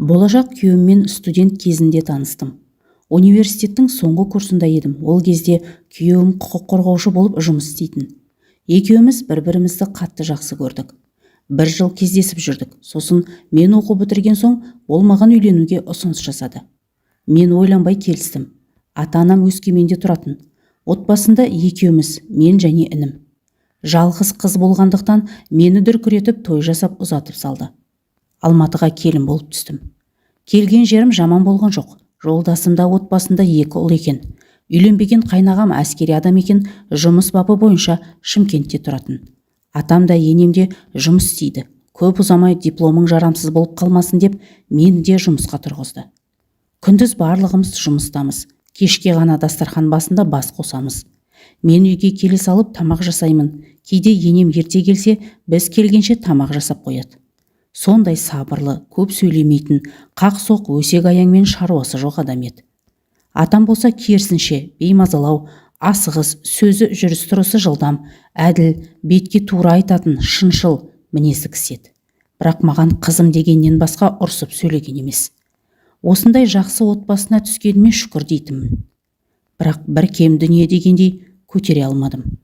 Болашақ күйеуіммен студент кезінде таныстым. Университеттің соңғы курсында едім. Ол кезде күйеуім құқық қорғаушы болып жұмыс істейтін. Екеуміз бір-бірімізді қатты жақсы көрдік. Бір жыл кездесіп жүрдік. Сосын мен оқу бітірген соң ол маған үйленуге ұсыныс жасады. Мен ойланбай келістім. Ата-анам Өскеменде тұратын. Отбасында екеуміз, мен және інім. Жалғыз қыз болғандықтан мені дүркіретіп той жасап ұзатып салды. Алматыға келін болып түстім. Келген жерім жаман болған жоқ. Жолдасым да отбасында екі ұл екен. Үйленбеген қайнағам әскери адам екен, жұмыс бабы бойынша Шымкентте тұратын. Атам да, енем де жұмыс істейді. Көп ұзамай дипломың жарамсыз болып қалмасын деп мені де жұмысқа тұрғызды. Күндіз барлығымыз жұмыстамыз. Кешке ғана дастархан басында бас қосамыз. Мен үйге келе салып тамақ жасаймын. Кейде енем ерте келсе, біз келгенше тамақ жасап қояды. Сондай сабырлы, көп сөйлемейтін, қақ-соқ, өсек аяңмен шаруасы жоқ адам еді. Атам болса керісінше, беймазалау, асығыс, сөзі, жүріс-тұрысы жылдам, әділ, бетке тура айтатын, шыншыл мінезді кісі еді. Бірақ маған қызым дегеннен басқа ұрсып сөйлеген емес. Осындай жақсы отбасына түскеніме шүкір дейтінмін. Бірақ бір кем дүние дегендей көтере алмадым.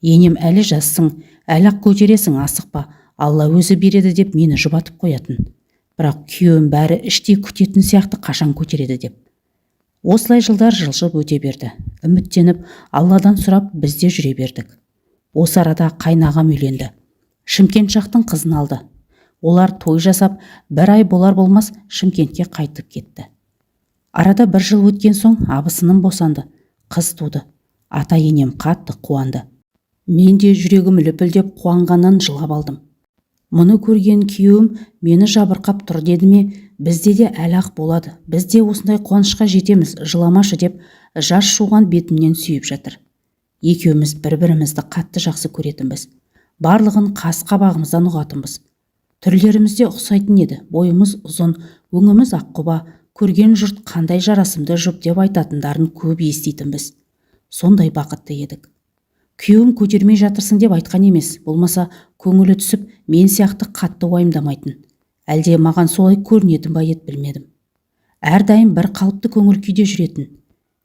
Енем: «Әлі жассың, әлі-ақ көтересің, асықпа, Алла өзі береді», – деп мені жұбатып қоятын. Бірақ күйеуім бәрі іштей күтетін сияқты, қашан көтереді деп. Осылай жылдар жылжып өте берді. Үміттеніп, Алладан сұрап, біз де жүре бердік. Осы арада қайнағам үйленді. Шымкент жақтың қызын алды. Олар той жасап, бір ай болар болмас Шымкентке қайтып кетті. Арада бір жыл өткен соң абысыным босанды, қыз туды. Ата-енем қатты қуанды. Мен де жүрегім лүпілдеп қуанғаннан жылап алдым. Мұны көрген күйеуім мені жабырқап тұр деді ме, бізде де әлі-ақ болады, біз де осындай қуанышқа жетеміз, жыламашы деп жас жуған бетімнен сүйіп жатыр. Екеуміз бір-бірімізді қатты жақсы көретінбіз. Барлығын қас қабағымыздан ұғатынбыз. Түрлеріміз де ұқсайтын еді. Бойымыз ұзын, өңіміз аққұба, көрген жұрт қандай жарасымды жұп деп айтатындарын көп еститінбіз. Сондай бақытты едік. Күйеуім көтермей жатырсың деп айтқан емес, болмаса көңілі түсіп, мен сияқты қатты уайымдамайтын. Әлде маған солай көрінетін ба еді, білмедім. Әрдайым бір қалыпты көңіл күйде жүретін.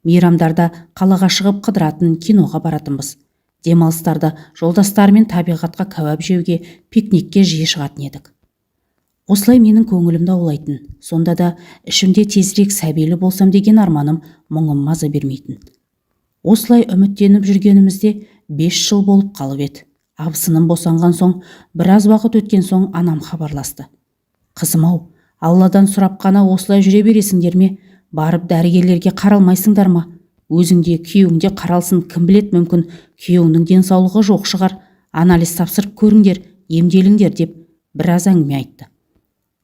Мейрамдарда қалаға шығып қыдыратын, киноға баратынбыз. Демалыстарда жолдастарымен табиғатқа кәуап жеуге, пикникке жиі шығатын едік. Осылай менің көңілімді аулайтын. Сонда да ішімде тезірек сәбилі болсам деген арманым, мұңым маза бермейтін. Осылай үміттеніп жүргенімізде 5 жыл болып қалып еді. Абысыным босанған соң, біраз уақыт өткен соң анам хабарласты. «Қызым-ау, Алладан сұрап қана осылай жүре бересіңдер ме? Барып дәрігерлерге қаралмайсыңдар ма? Өзің де, күйеуің де қаралсын, кім білет, мүмкін, күйеуіңнің денсаулығы жоқ шығар. Анализ тапсырып көріңдер, емделіңдер», – деп біраз әңгіме айтты.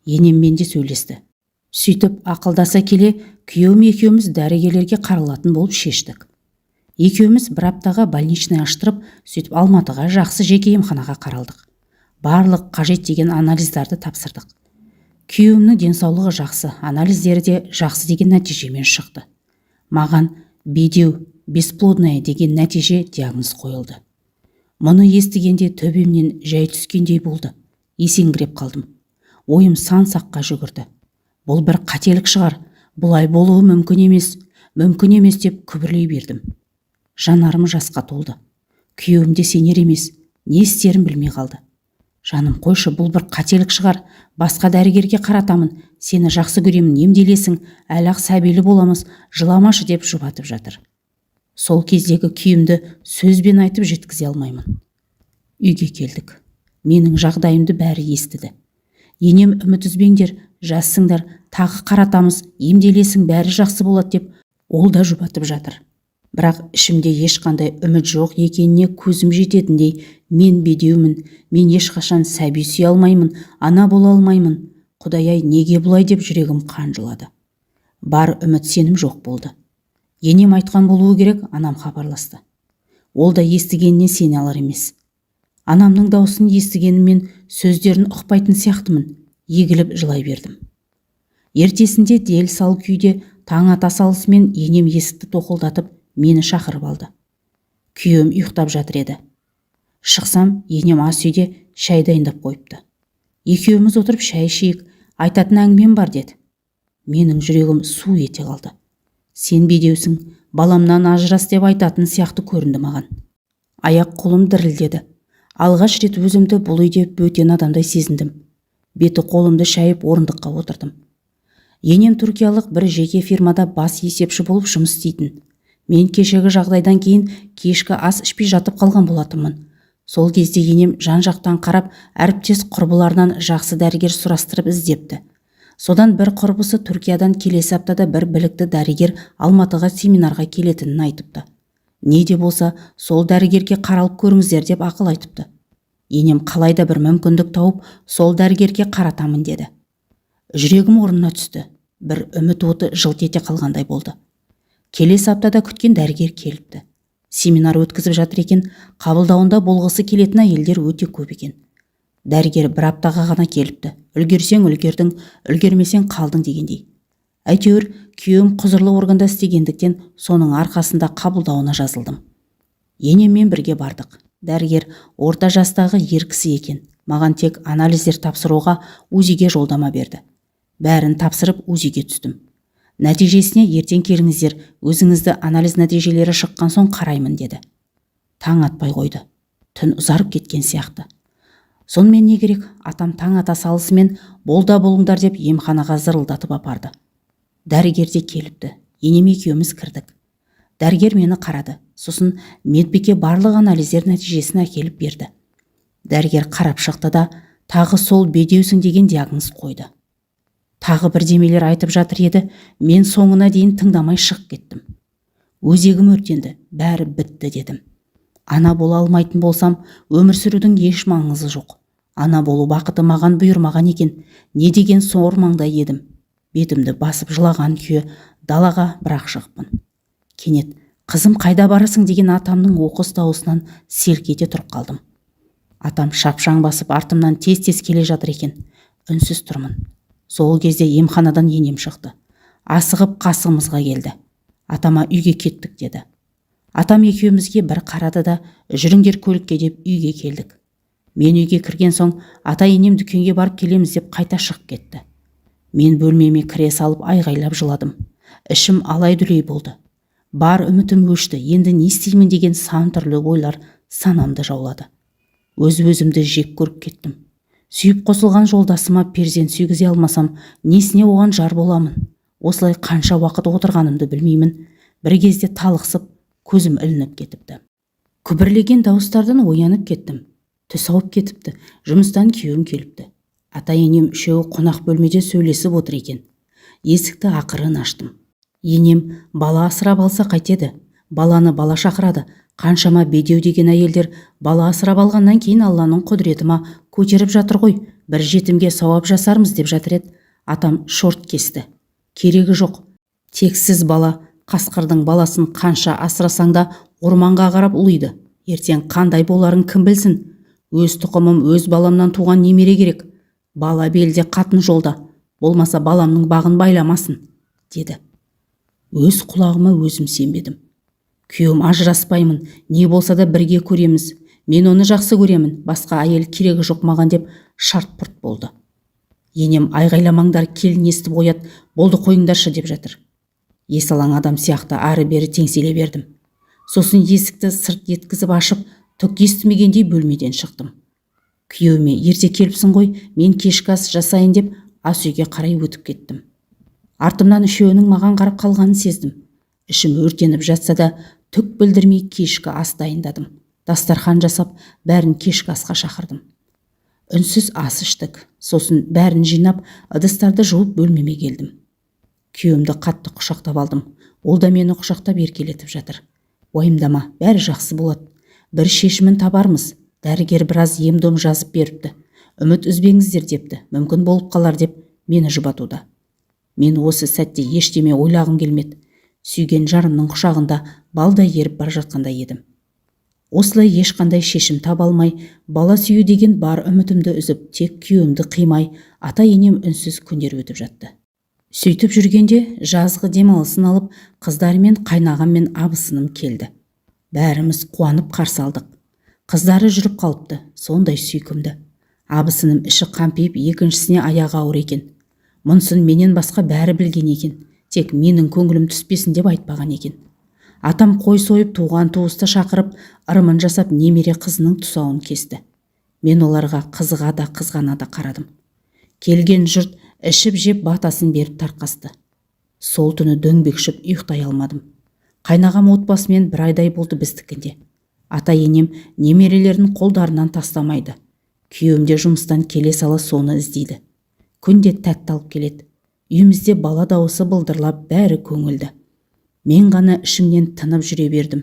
Енеммен де сөйлесті. Сөйтіп ақылдаса келе күйеуім екеуміз дәрігерлерге қаралатын болып шештік. Екеуміз бір аптаға больничный аштырып, сөйтіп Алматыға жақсы жеке емханаға қаралдық. Барлық қажет деген анализдарды тапсырдық. Күйеуімнің денсаулығы жақсы, анализдері де жақсы деген нәтижемен шықты. Маған бедеу, бесплодная деген нәтиже, диагноз қойылды. Мұны естігенде төбемнен жай түскендей болды. Есеңгіреп қалдым. Ойым сан саққа жүгірді. Бұл бір қателік шығар, бұлай болуы мүмкін емес, мүмкін емес деп күбірлей бердім. Жанарым жасқа толды. Күйеуім де сенер емес, не істерін білмей қалды. «Жаным, қойшы, бұл бір қателік шығар, басқа дәрігерге қаратамын, сені жақсы көремін, емделесің, әлі-ақ сәбилі боламыз, жыламашы», – деп жұбатып жатыр. Сол кездегі күйімді сөзбен айтып жеткізе алмаймын. Үйге келдік. Менің жағдайымды бәрі естіді. Енем: «Үміт үзбеңдер, жассыңдар, тағы қаратамыз, емделесің, бәрі жақсы болады», – деп ол да жұбатып жатыр. Бірақ ішімде ешқандай үміт жоқ екеніне көзім жететіндей. Мен бедеумін, мен ешқашан сәби сүйе алмаймын, ана бола алмаймын, құдай-ай, неге бұлай деп жүрегім қан жылады. Бар үміт, сенім жоқ болды. Енем айтқан болуы керек, анам хабарласты. Ол да естігеніне сене алар емес. Анамның даусын естігеніммен сөздерін ұқпайтын сияқтымын. Егіліп жылай бердім. Ертесінде дел сал күйде таң ата салысымен енем есікті тоқылдатып, мені шақырып алды. Күйеуім ұйықтап жатыр еді. Шықсам, енем ас үйде шай дайындап қойыпты. «Екеуміз отырып шай ішейік, айтатын әңгімем бар», – деді. Менің жүрегім су ете қалды. Сен бедеусің, баламнан ажырас деп айтатын сияқты көрінді маған. Аяқ қолым дірілдеді. Алғаш рет өзімді бұл үйде бөтен адамдай сезіндім. Беті қолымды шайып орындыққа отырдым. Енем түркиялық бір жеке фирмада бас есепші болып жұмыс істейтін. Мен кешегі жағдайдан кейін кешкі ас ішпей жатып қалған болатынмын. Сол кезде енем жан-жақтан қарап, әріптес құрбыларынан жақсы дәрігер сұрастырып іздепті. Содан бір құрбысы Түркиядан келесі аптада бір білікті дәрігер Алматыға семинарға келетінін айтыпты. Не де болса, сол дәрігерге қаралып көріңіздер деп ақыл айтыпты. Енем қалайда бір мүмкіндік тауып, сол дәрігерге қаратамын деді. Жүрегім орнына түсті. Бір үміт оты жылт ете қалғандай болды. Келесі аптада күткен дәрігер келіпті. Семинар өткізіп жатыр екен, қабылдауында болғысы келетін әйелдер өте көп екен. Дәрігер бір аптаға ғана келіпті. Үлгерсең үлгердің, үлгермесең қалдың дегендей. Әйтеуір күйеуім құзырлы органда істегендіктен соның арқасында қабылдауына жазылдым. Енеммен бірге бардық. Дәрігер орта жастағы ер кісі екен. Маған тек анализдер тапсыруға УЗИ-ге жолдама берді. Бәрін тапсырып УЗИ-ге түстім. Нәтижесіне ертең келіңіздер, өзіңізді анализ нәтижелері шыққан соң қараймын деді. Таң атпай қойды. Түн ұзарып кеткен сияқты. Сонымен не керек, атам таң ата салысымен бол да болыңдар деп емханаға зырылдатып апарды. Дәрігер де келіпті. Енем екеуміз кірдік. Дәрігер мені қарады. Сосын медбике барлық анализдер нәтижесін әкеліп берді. Дәрігер қарап шықты да, тағы сол бедеусің деген диагноз қойды. Тағы бірдемелер айтып жатыр еді, мен соңына дейін тыңдамай шығып кеттім. Өзегім өртенді, бәрі бітті дедім. Ана бола алмайтын болсам, өмір сүрудің еш маңызы жоқ. Ана болу бақыты маған бұйырмаған екен, не деген сор маңдай едім. Бетімді басып жылаған күйі далаға бірақ шығыппын. Кенет, қызым қайда барасың деген атамның оқыс дауысынан селк ете тұрып қалдым. Атам шапшаң басып артымнан тез-тез келе жатыр екен. Үнсіз тұрмын. Сол кезде емханадан енем шықты. Асығып қасымызға келді. Атама үйге кеттік деді. Атам екеумізге бір қарады да, жүріңдер көлікке деп үйге келдік. Мен үйге кірген соң ата енем дүкенге барып келеміз деп қайта шығып кетті. Мен бөлмеме кіре салып айғайлап жыладым. Ішім алай-дүлей болды. Бар үмітім өшті, енді не істеймін деген сан түрлі ойлар санамды жаулады. Өз-өзімді жек көріп кеттім. Сүйіп қосылған жолдасыма перзент сүйгізе алмасам, несіне оған жар боламын? Осылай қанша уақыт отырғанымды білмеймін. Бір кезде талықсып, көзім ілініп кетіпті. Күбірлеген дауыстардан оянып кеттім. Түс ауып кетіпті. Жұмыстан күйеуім келіпті. Ата-енем үшеуі қонақ бөлмеде сөйлесіп отыр екен. Есікті ақырын аштым. Енем бала асырап алса қайтеді? Баланы бала шақырады. Қаншама бедеу деген әйелдер бала асырап алғаннан кейін Алланың құдіреті ма көтеріп жатыр ғой, бір жетімге сауап жасармыз деп жатыр еді. Атам шорт кесті. Керегі жоқ. Тексіз бала, қасқырдың баласын қанша асырасаң да орманға қарап ұлиды. Ертең қандай боларын кім білсін? Өз тұқымым, өз баламнан туған немере керек. Бала белде, қатын жолда. Болмаса баламның бағын байламасын, деді. Өз құлағыма өзім сенбедім. Күйеуім ажыраспаймын, не болса да бірге көреміз. Мен оны жақсы көремін, басқа әйел керегі жоқ маған деп шарт-пұрт болды. Енем айғайламаңдар, келін естіп қояды, болды қойыңдаршы деп жатыр. Есалаң адам сияқты ары-бері теңселе бердім. Сосын есікті сырт еткізіп ашып, түк естімегендей бөлмеден шықтым. Күйеуіме ерте келіпсің ғой, мен кешкі ас жасайын деп ас үйге қарай өтіп кеттім. Артымнан үшеуінің маған қарап қалғанын сездім. Ішім өртеніп жатса да, түк білдірмей кешкі ас дайындадым. Дастархан жасап, бәрін кешкі асқа шақырдым. Үнсіз ас іштік. Сосын бәрін жинап, ыдыстарды жуып бөлмеме келдім. Күйеуімді қатты құшақтап алдым. Ол да мені құшақтап еркелетіп жатыр. Уайымдама, бәрі жақсы болады. Бір шешімін табармыз. Дәрігер біраз ем-дом жазып беріпті. Үміт үзбеңіздер депті. Мүмкін болып қалар деп мені жұбатуда. Мен осы сәтте ештеме ойлағым келмеді. Сүйген жарымның құшағында балдай еріп бара жатқандай едім. Осылай ешқандай шешім таба алмай, бала сүю деген бар үмітімді үзіп, тек күйеуімді қимай, ата-енем үнсіз күндер өтіп жатты. Сөйтіп жүргенде жазғы демалысын алып, қыздарымен қайнағам мен абысыным келді. Бәріміз қуанып қарсы алдық. Қыздары жүріп қалыпты, сондай сүйкімді. Абысыным іші қампиып, екіншісіне аяғы ауыр екен. Мұнысын менен басқа бәрі білген екен, тек менің көңілім түспесін деп айтпаған екен. Атам қой сойып, туған туысты шақырып, ырымын жасап, немере қызының тұсауын кесті. Мен оларға қызыға да, қызғана да қарадым. Келген жұрт ішіп-жеп, батасын беріп тарқасты. Сол түні дөңбекшіп ұйықтай алмадым. Қайнағам отбасымен бір айдай болды біздікінде. Ата-енем немерелерін қолдарынан тастамайды. Күйеуім де жұмыстан келе сала соны іздейді. Күнде тәтті алып келеді. Үйімізде бала дауысы былдырлап, бәрі көңілді. Мен ғана ішімнен тынып жүре бердім.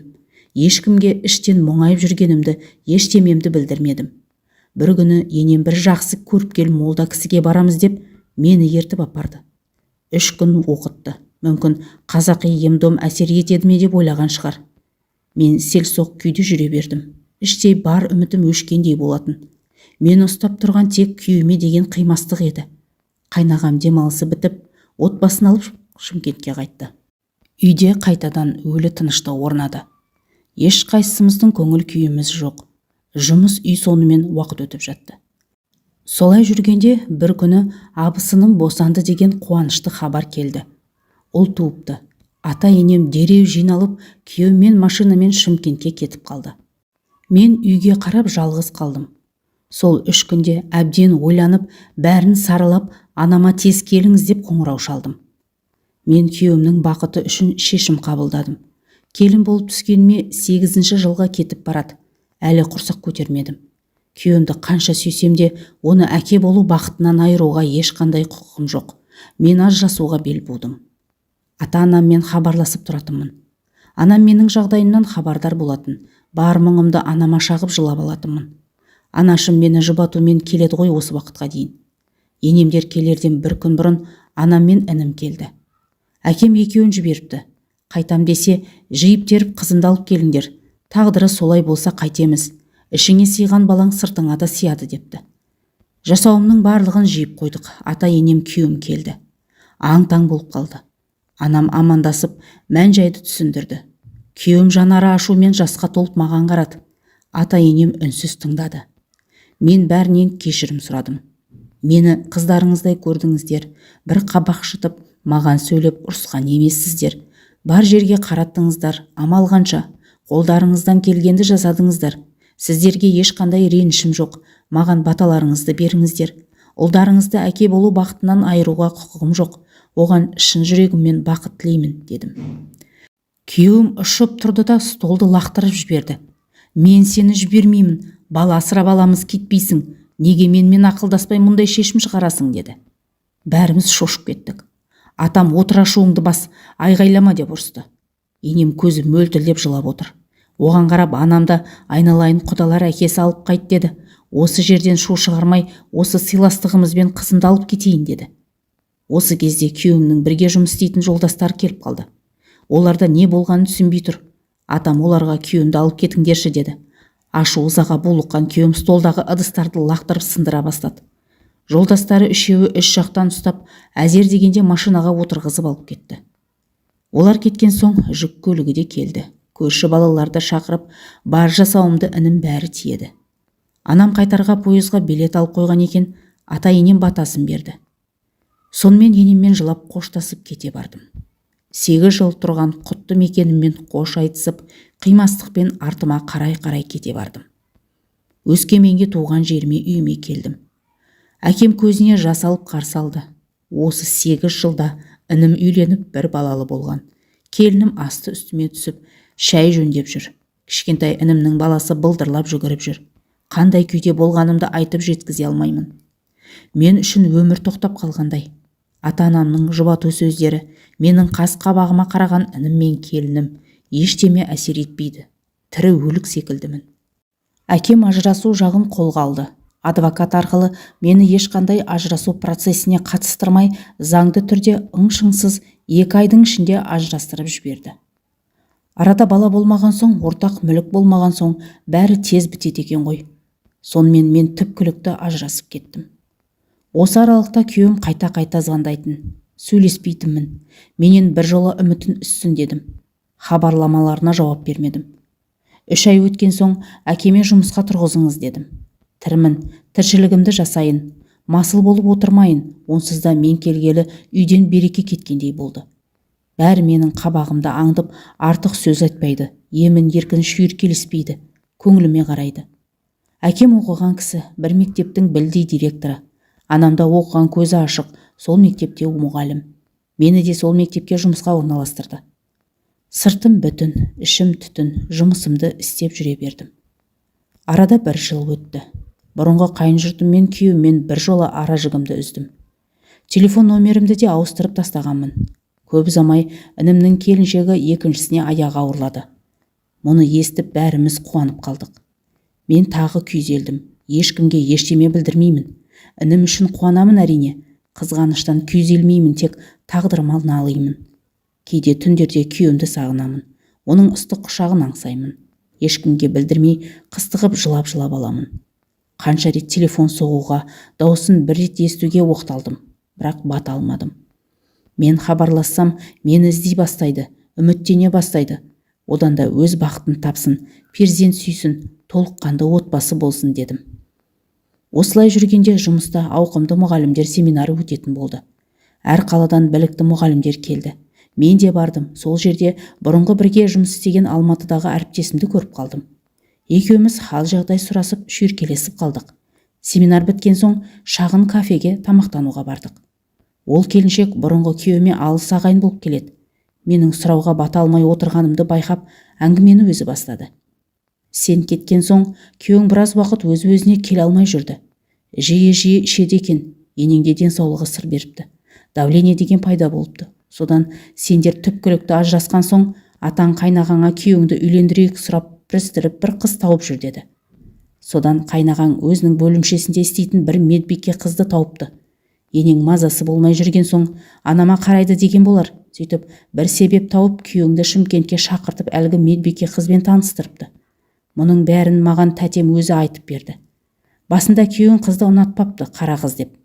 Ешкімге іштен мұңайып жүргенімді, ештемемді білдірмедім. Бір күні енем бір жақсы көріпкел молда кісіге барамыз деп мені ертіп апарды. 3 күн оқытты. Мүмкін, қазақи ем-дом әсер етеді ме деп ойлаған шығар. Мен селсоқ күйде жүре бердім. Іштей бар үмітім өшкендей болатын. Мені ұстап тұрған тек күйеуіме деген қимастық еді. Қайнағам демалысы бітіп, отбасын алып Шымкентке қайтты. Үйде қайтадан өлі тыныштық орнады. Ешқайсымыздың көңіл күйіміз жоқ. Жұмыс, үй, сонымен уақыт өтіп жатты. Солай жүргенде бір күні абысыным босанды деген қуанышты хабар келді. Ұл туыпты. Ата-енем дереу жиналып, күйеуіммен машинамен Шымкентке кетіп қалды. Мен үйге қарап жалғыз қалдым. Сол 3 күнде әбден ойланып, бәрін саралап, анама тез келіңіз деп қоңырау шалдым. Мен күйеуімнің бақыты үшін шешім қабылдадым. Келін болып түскеніме 8-ші жылға кетіп барады. Әлі құрсақ көтермедім. Күйеуімді қанша сүйсем де, оны әке болу бақытынан айыруға ешқандай құқығым жоқ. Мен ажырасуға бел будым. Ата-анаммен хабарласып тұратынмын. Анам менің жағдайымнан хабардар болатын. Бар мұңымды анама шағып жылап алатынмын. Анашым мені жұбатумен келеді ғой осы уақытқа дейін. Енемдер келерден бір күн бұрын анам мен інім келді. Әкем екеуін жіберіпті. Қайтам десе, жиып теріп қызымды алып келіңдер. Тағдыры солай болса қайтеміз. Ішіңе сыйған балаң сыртыңа да сияды депті. Жасауымның барлығын жиып қойдық. Ата-енем, күйеуім келді. Аң-таң болып қалды. Анам амандасып, мән-жайды түсіндірді. Күйеуім жанары ашумен жасқа толып маған қарады. Ата-енем үнсіз тыңдады. Мен бәрінен кешірім сұрадым. Мені қыздарыңыздай көрдіңіздер, бір қабақ шытып, маған сөйлеп ұрысқан емессіздер. Бар жерге қараттыңыздар, амал қанша, қолдарыңыздан келгенді жасадыңыздар. Сіздерге ешқандай ренішім жоқ, маған баталарыңызды беріңіздер. Ұлдарыңызды әке болу бақытынан айыруға құқығым жоқ, оған шын жүрегіммен бақыт тілеймін, дедім. Күйеуім ұшып тұрды да столды лақтырып жіберді. Мен сені жібермеймін, бала асырап аламыз, кетпейсің, неге менімен ақылдаспай мұндай шешім шығарасың, деді. Бәріміз шошып кеттік. Атам отыр, ашуыңды бас, айғайлама деп ұрысты. Енем көзі мөлтілдеп жылап отыр. Оған қарап анам да айналайын құдалар әкесі алып қайт деді. Осы жерден шу шығармай, осы сыйластығымызбен қызымды алып кетейін деді. Осы кезде күйеуімнің бірге жұмыс істейтін жолдастары келіп қалды. Оларда не болғанын түсінбей тұр. Атам оларға күйеуімді алып кетіңдерші деді. Ашу ызаға булыққан күйеуім столдағы ыдыстарды лақтырып сындыра бастады. Жолдастары үшеуі үш жақтан ұстап, әзер дегенде машинаға отырғызып алып кетті. Олар кеткен соң жүк көлігі де келді. Көрші балаларды шақырып, бар жасауымды інім бәрі тиеді. Анам қайтарға пойызға билет алып қойған екен, ата-енем батасын берді. Сонымен енеммен жылап қоштасып кете бардым. 8 жыл тұрған құтты мекеніммен қош айтысып, қимастықпен артыма қарай-қарай кете бардым. Өскеменге, туған жеріме, үйіме келдім. Әкем көзіне жас алып қарсы алды. Осы 8 жылда інім үйленіп бір балалы болған. Келінім асты үстіме түсіп, шай жөндеп жүр. Кішкентай інімнің баласы былдырлап жүгіріп жүр. Қандай күйде болғанымды айтып жеткізе алмаймын. Мен үшін өмір тоқтап қалғандай. Ата-анамның жұбату сөздері, менің қас қабағыма қараған інім мен келінім ештеме әсер етпейді. Тірі өлік секілдімін. Әкем ажырасу жағын қолға алды. Адвокат арқылы мені ешқандай ажырасу процесіне қатыстырмай, заңды түрде ың-шыңсыз 2 айдың ішінде ажырастырып жіберді. Арада бала болмаған соң, ортақ мүлік болмаған соң бәрі тез бітеді екен ғой. Сонымен мен түпкілікті ажырасып кеттім. Осы аралықта күйеуім қайта-қайта звондайтын. Сөйлеспейтінмін. Менен бір жола үмітін үзсін дедім. Хабарламаларына жауап бермедім. 3 ай өткен соң әкеме жұмысқа тұрғызыңыз дедім. Тірмін, тіршілігімді жасайын. Масыл болып отырмайын, онсыз да мен келгелі үйден береке кеткендей болды. Бәрі менің қабағымды аңдып, артық сөз айтпайды, емін-еркін шүйіркелеспейді, көңіліме қарайды. Әкем оқыған кісі, бір мектептің білдей директоры. Анам да оқыған, көзі ашық, сол мектепте мұғалім. Мені де сол мектепке жұмысқа орналастырды. Сыртым бүтін, ішім түтін, жұмысымды істеп жүре бердім. Арада бір жыл өтті. Бұрынғы қайын жұртыммен, күйеуіммен бір жола ара жігімді үздім. Телефон номерімді де ауыстырып тастағанмын. Көп ұзамай інімнің келіншегі екіншісіне аяғы ауырлады. Мұны естіп бәріміз қуанып қалдық. Мен тағы күйзелдім. Ешкімге ештеме білдірмеймін. Інім үшін қуанамын әрине. Қызғаныштан күйзелмеймін, тек тағдырыма налимын. Кейде түндерде күйеуімді сағынамын. Оның ыстық құшағын аңсаймын. Ешкімге білдірмей қыстығып жылап-жылап аламын. Қанша рет телефон соғуға, дауысын бір рет естуге оқталдым, бірақ бата алмадым. Мен хабарлассам, мені іздей бастайды, үміттене бастайды. Одан да өз бақытын тапсын, перзент сүйсін, толыққанды отбасы болсын дедім. Осылай жүргенде жұмыста ауқымды мұғалімдер семинары өтетін болды. Әр қаладан білікті мұғалімдер келді. Мен де бардым. Сол жерде бұрынғы бірге жұмыс істеген Алматыдағы әріптесімді көріп қалдым. Екеуміз хал-жағдай сұрасып, шүйіркелесіп қалдық. Семинар біткен соң шағын кафеге тамақтануға бардық. Ол келіншек бұрынғы күйеуіме алыс ағайын болып келеді. Менің сұрауға бата алмай отырғанымды байқап, әңгімені өзі бастады. Сен кеткен соң күйеуің біраз уақыт өз-өзіне келе алмай жүрді. Жиі-жиі ішеді екен, енеңде денсаулығы сыр беріпті. Давление деген пайда болыпты. Содан сендер түпкілікті ажырасқан соң атаң қайнағаңа күйеуіңді үйлендірейік сұрап пірістіріп бір қыз тауып жүр деді. Содан қайнағаң өзінің бөлімшесінде істейтін бір медбике қызды тауыпты. Енең мазасы болмай жүрген соң анама қарайды деген болар. Сөйтіп бір себеп тауып күйеуіңді Шымкентке шақыртып әлгі медбике қызбен таныстырыпты. Мұның бәрін маған тәтем өзі айтып берді. Басында күйеуің қызды ұнатпапты, қара қыз деп.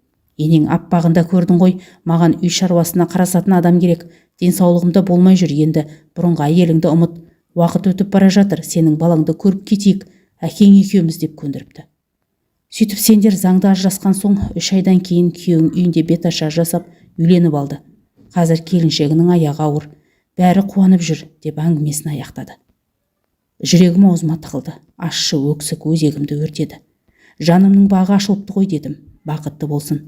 Енең аппағында көрдің ғой, маған үй шаруасына қарасатын адам керек, денсаулығым да болмай жүр, енді бұрынғы әйеліңді ұмыт, уақыт өтіп бара жатыр, сенің балаңды көріп кетейік, әкең екеуміз деп көндіріпті. Сөйтіп сендер заңды ажырасқан соң 3 айдан кейін күйеуің үйінде беташар жасап үйленіп алды. Қазір келіншегінің аяғы ауыр, бәрі қуанып жүр деп әңгімесін аяқтады. Жүрегім аузыма тығылды, ащы өксік өзегімді өртеді. Жанымның бағы ашылыпты ғой дедім, бақытты болсын.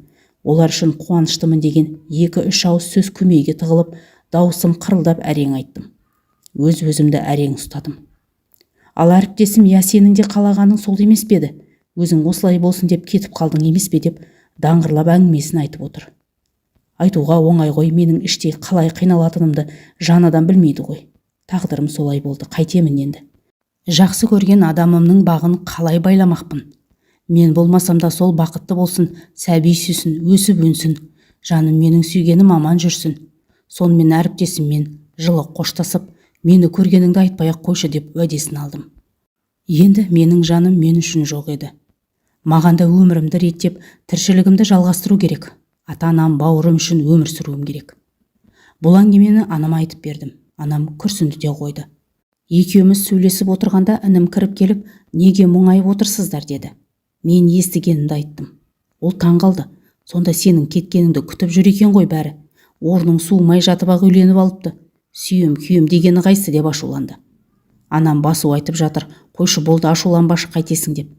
Олар үшін қуаныштымын деген 2-3 ауыз сөз көмейге тығылып, дауысым қырылдап әрең айттым. Өз-өзімді әрең ұстадым. Ал әріптесім, я сенің де қалағаның сол емес пе еді? Өзің осылай болсын деп кетіп қалдың емес пе деп даңғырлап әңгімесін айтып отыр. Айтуға оңай ғой, менің іштей қалай қиналатынымды жан адам білмейді ғой. Тағдырым солай болды, қайтемін енді. Жақсы көрген адамымның бағын қалай байламақпын? Мен болмасам да сол бақытты болсын, сәби сүйсін, өсіп өнсін. Жаным менің сүйгенім аман жүрсін. Сонымен әріптесіммен жылы қоштасып, мені көргеніңді айтпай-ақ қойшы деп уәдесін алдым. Енді менің жаным мен үшін жоқ еді. Маған да өмірімді реттеп, тіршілігімді жалғастыру керек. Ата-анам, бауырым үшін өмір сүруім керек. Бұл әңгімені анама айтып бердім. Анам күрсінді де қойды. Екеуміз сөйлесіп отырғанда інім кіріп келіп, неге мұңайып отырсыздар деді. Мен естігенімді айттым. Ол таң қалды. Сонда сенің кеткеніңді күтіп жүр екен ғой бәрі. Орның суымай жатып-ақ үйленіп алыпты. Сүйем, күйем дегені қайсы деп ашуланды. Анам басу айтып жатыр, қойшы болды ашуланбашы қайтесің деп.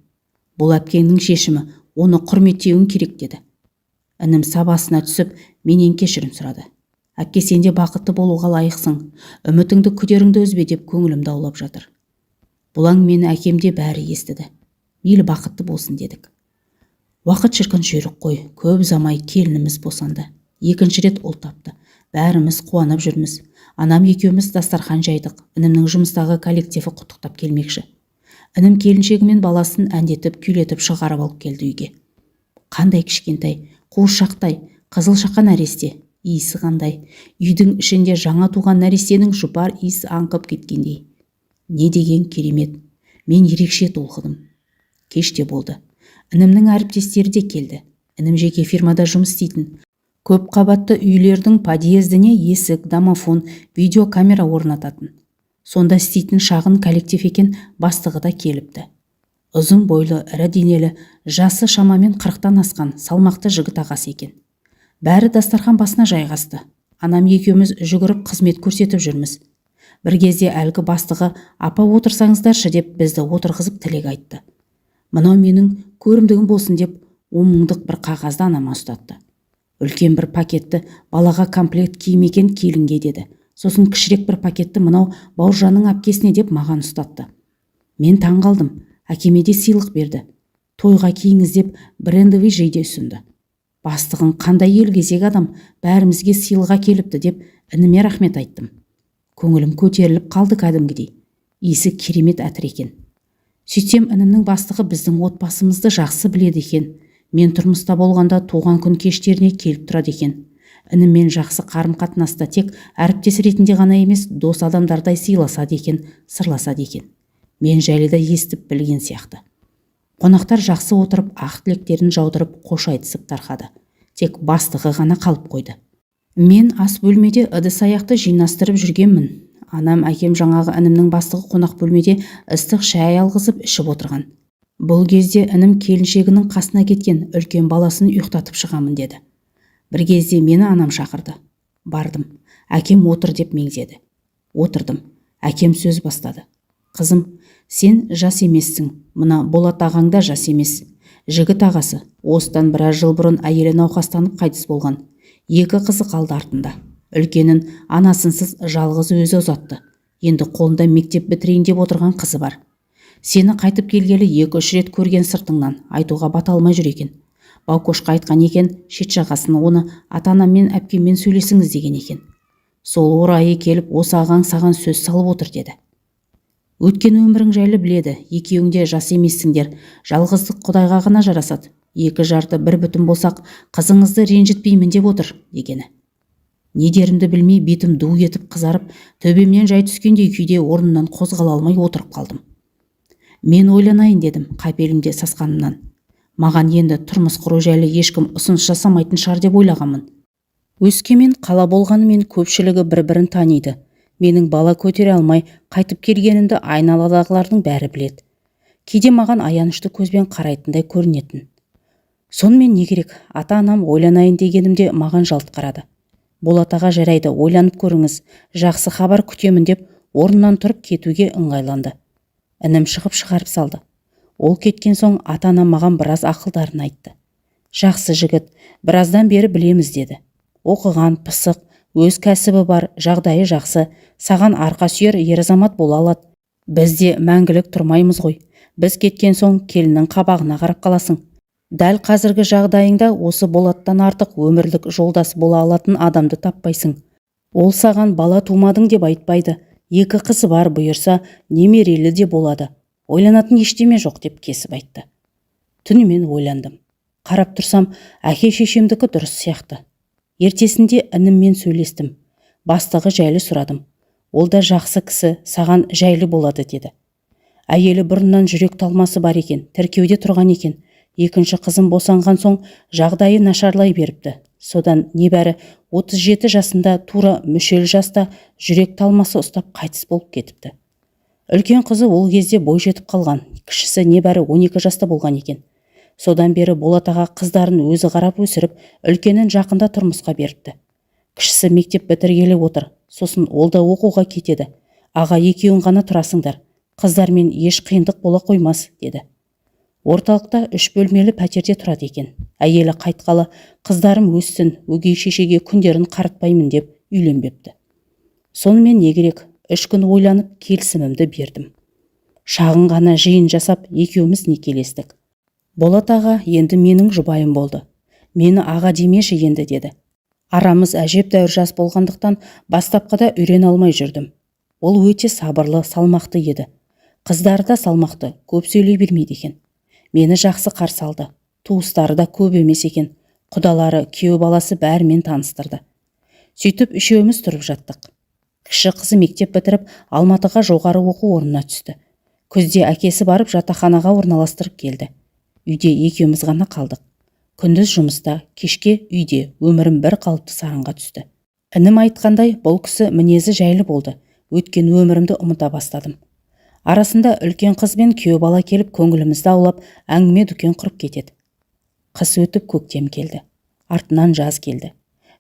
Бұл әпкеңнің шешімі, оны құрметтеуің керек деді. Інім сабасына түсіп, менен кешірім сұрады. Әпке, сен де бақытты болуға лайықсың, үмітіңді, күдеріңді үзбе деп көңілімді аулап жатыр. Бұл әңгімені әкем де бәрі естіді. Мейлі бақытты болсын дедік. Уақыт шіркін жүйрік қой, көп ұзамай келініміз босанды. Екінші рет ұл тапты. Бәріміз қуанып жүрміз. Анам екеуміз дастархан жайдық. Інімнің жұмыстағы коллективі құттықтап келмекші. Інім келіншегі мен баласын әндетіп, күйлетіп шығарып алып келді үйге. Қандай кішкентай, қуыршақтай, қызыл шақа нәресте, иісі қандай. Үйдің ішінде жаңа туған нәрестенің жұпар иісі аңқып кеткендей. Не деген керемет. Мен ерекше толқыдым. Кеш те болды. Інімнің әріптестері де келді. Інім жеке фирмада жұмыс істейтін. Көп қабатты үйлердің подъездіне есік, домофон, видеокамера орнататын. Сонда істейтін шағын коллектив екен, бастығы да келіпті. Ұзын бойлы, ірі денелі, жасы шамамен 40-тан асқан, салмақты жігіт ағасы екен. Бәрі дастархан басына жайғасты. Анам екеуміз жүгіріп қызмет көрсетіп жүрміз. Бір кезде әлгі бастығы апа отырсаңыздаршы деп бізді отырғызып тілек айтты. Мынау менің көрімдігім болсын деп 10 мыңдық бір қағазды анама ұстатты. Үлкен бір пакетті балаға комплект киім екен келінге деді. Сосын кішірек бір пакетті мынау Бауыржанның әпкесіне деп маған ұстатты. Мен таң қалдым. Әкеме де сыйлық берді. Тойға киіңіз деп брендовый жейде ұсынды. Бастығың қандай елгезек адам, бәрімізге сыйлық әкеліпті деп ініме рахмет айттым. Көңілім көтеріліп қалды кәдімгідей. Иісі керемет әтір екен. Сөйтсем інімнің бастығы біздің отбасымызды жақсы біледі екен. Мен тұрмыста болғанда туған күн кештеріне келіп тұрады екен. Ініммен жақсы қарым-қатынаста тек әріптес ретінде ғана емес, дос адамдардай сыйласады екен, сырласады екен. Мен жайлы да естіп білген сияқты. Қонақтар жақсы отырып, ақ тілектерін жаудырып, қош айтысып тарқады. Тек бастығы ғана қалып қойды. Мен ас бөлмеде ыдыс-аяқты жинастырып жүргенмін. Анам, әкем жаңағы інімнің бастығы қонақ бөлмеде ыстық шай алғызып ішіп отырған. Бұл кезде інім келіншегінің қасына кеткен, үлкен баласын ұйықтатып шығамын деді. Бір кезде мені анам шақырды. Бардым. Әкем отыр деп меңзеді. Отырдым. Әкем сөз бастады. Қызым, сен жас емессің. Мына Болат ағаң да жас емес. Жігіт ағасы, осыдан біраз жыл бұрын әйелі науқастанып қайтыс болған. 2 қызы қалды артында. Үлкенін анасынсыз жалғыз өзі ұзатты. Енді қолында мектеп бітірейін деп отырған қызы бар. Сені қайтып келгелі 2-3 рет көрген сыртыңнан, айтуға бата алмай жүр екен. Баукошқа айтқан екен, шет жағасын оны ата-анаммен әпкеммен сөйлесіңіз деген екен. Сол орайы келіп осы ағаң саған сөз салып отыр деді. Өткен өмірің жайлы біледі, екеуің де жас емессіңдер, жалғыздық Құдайға ғана жарасады. 2 жарты бір бүтін болсақ, қызыңызды ренжітпеймін деп отыр дегені. Не дерімді білмей бетім ду етіп қызарып, төбемнен жай түскендей күйде орнымнан қозғала алмай отырып қалдым. Мен ойланайын дедім қапелімде сасқанымнан. Маған енді тұрмыс құру жайлы ешкім ұсыныс жасамайтын шығар деп ойлағанмын. Өскемен қала болғанымен көпшілігі бір-бірін таниды. Менің бала көтере алмай қайтып келгенімді айналадағылардың бәрі біледі. Кейде маған аянышты көзбен қарайтындай көрінетін. Сонымен не керек, ата-анам ойланайын дегенімде маған жалт қарады. Болат аға жарайды, ойланып көріңіз, жақсы хабар күтемін деп орнынан тұрып кетуге ыңғайланды. Інім шығып шығарып салды. Ол кеткен соң ата-анам маған біраз ақылдарын айтты. Жақсы жігіт, біраздан бері білеміз деді. Оқыған, пысық, өз кәсібі бар, жағдайы жақсы, саған арқа сүйер ер азамат бола алады. Біз де мәңгілік тұрмаймыз ғой. Біз кеткен соң келіннің қабағына қарап қаласың. Дәл қазіргі жағдайыңда осы Болаттан артық өмірлік жолдас бола алатын адамды таппайсың. Ол саған бала тумадың деп айтпайды. 2 қызы бар, бұйырса немерелі де болады. Ойланатын ештеме жоқ деп кесіп айтты. Түнімен ойландым. Қарап тұрсам, әке шешемдікі дұрыс сияқты. Ертесінде ініммен сөйлестім. Бастығы жайлы сұрадым. Ол да жақсы кісі, саған жайлы болады деді. Әйелі бұрыннан жүрек талмасы бар екен, тіркеуде тұрған екен. Екінші қызым босанған соң жағдайы нашарлай беріпті. Содан небәрі 37 жасында тура мүшел жаста жүрек талмасы ұстап қайтыс болып кетіпті. Үлкен қызы ол кезде бой жетіп қалған, кішісі небәрі 12 жаста болған екен. Содан бері Болат аға қыздарын өзі қарап өсіріп, үлкенін жақында тұрмысқа беріпті. Кішісі мектеп бітіргелі отыр, сосын ол да оқуға кетеді. Аға екеуің ғана тұрасыңдар, қыздармен еш қиындық бола қоймас деді. Орталықта 3 бөлмелі пәтерде тұрады екен. Әйелі қайтқалы қыздарым өссін, өгей шешеге күндерін қаратпаймын деп үйленбепті. Сонымен не керек, 3 күн ойланып келісімімді бердім. Шағын ғана жиын жасап екеуміз некелестік. Болат аға енді менің жұбайым болды. Мені аға демеші енді деді. Арамыз әжептәуір жас болғандықтан бастапқыда үйрене алмай жүрдім. Ол өте сабырлы, салмақты еді. Қыздары да салмақты, көп сөйлей бермейді екен. Мені жақсы қарсы алды. Туыстары да көп емес екен. Құдалары, күйеу баласы бәрімен таныстырды. Сөйтіп үшеуміз тұрып жаттық. Кіші қызы мектеп бітіріп, Алматыға жоғары оқу орнына түсті. Күзде әкесі барып жатақханаға орналастырып келді. Үйде екеуміз ғана қалдық. Күндіз жұмыста, кешке үйде өмірім бір қалыпты сарынға түсті. Інім айтқандай, бұл кісі мінезі жайлы болды. Өткен өмірімді ұмыта бастадым. Арасында үлкен қыз бен күйеу бала келіп көңілімізді аулап, әңгіме дүкен құрып кетеді. Қыс өтіп, көктем келді. Артынан жаз келді.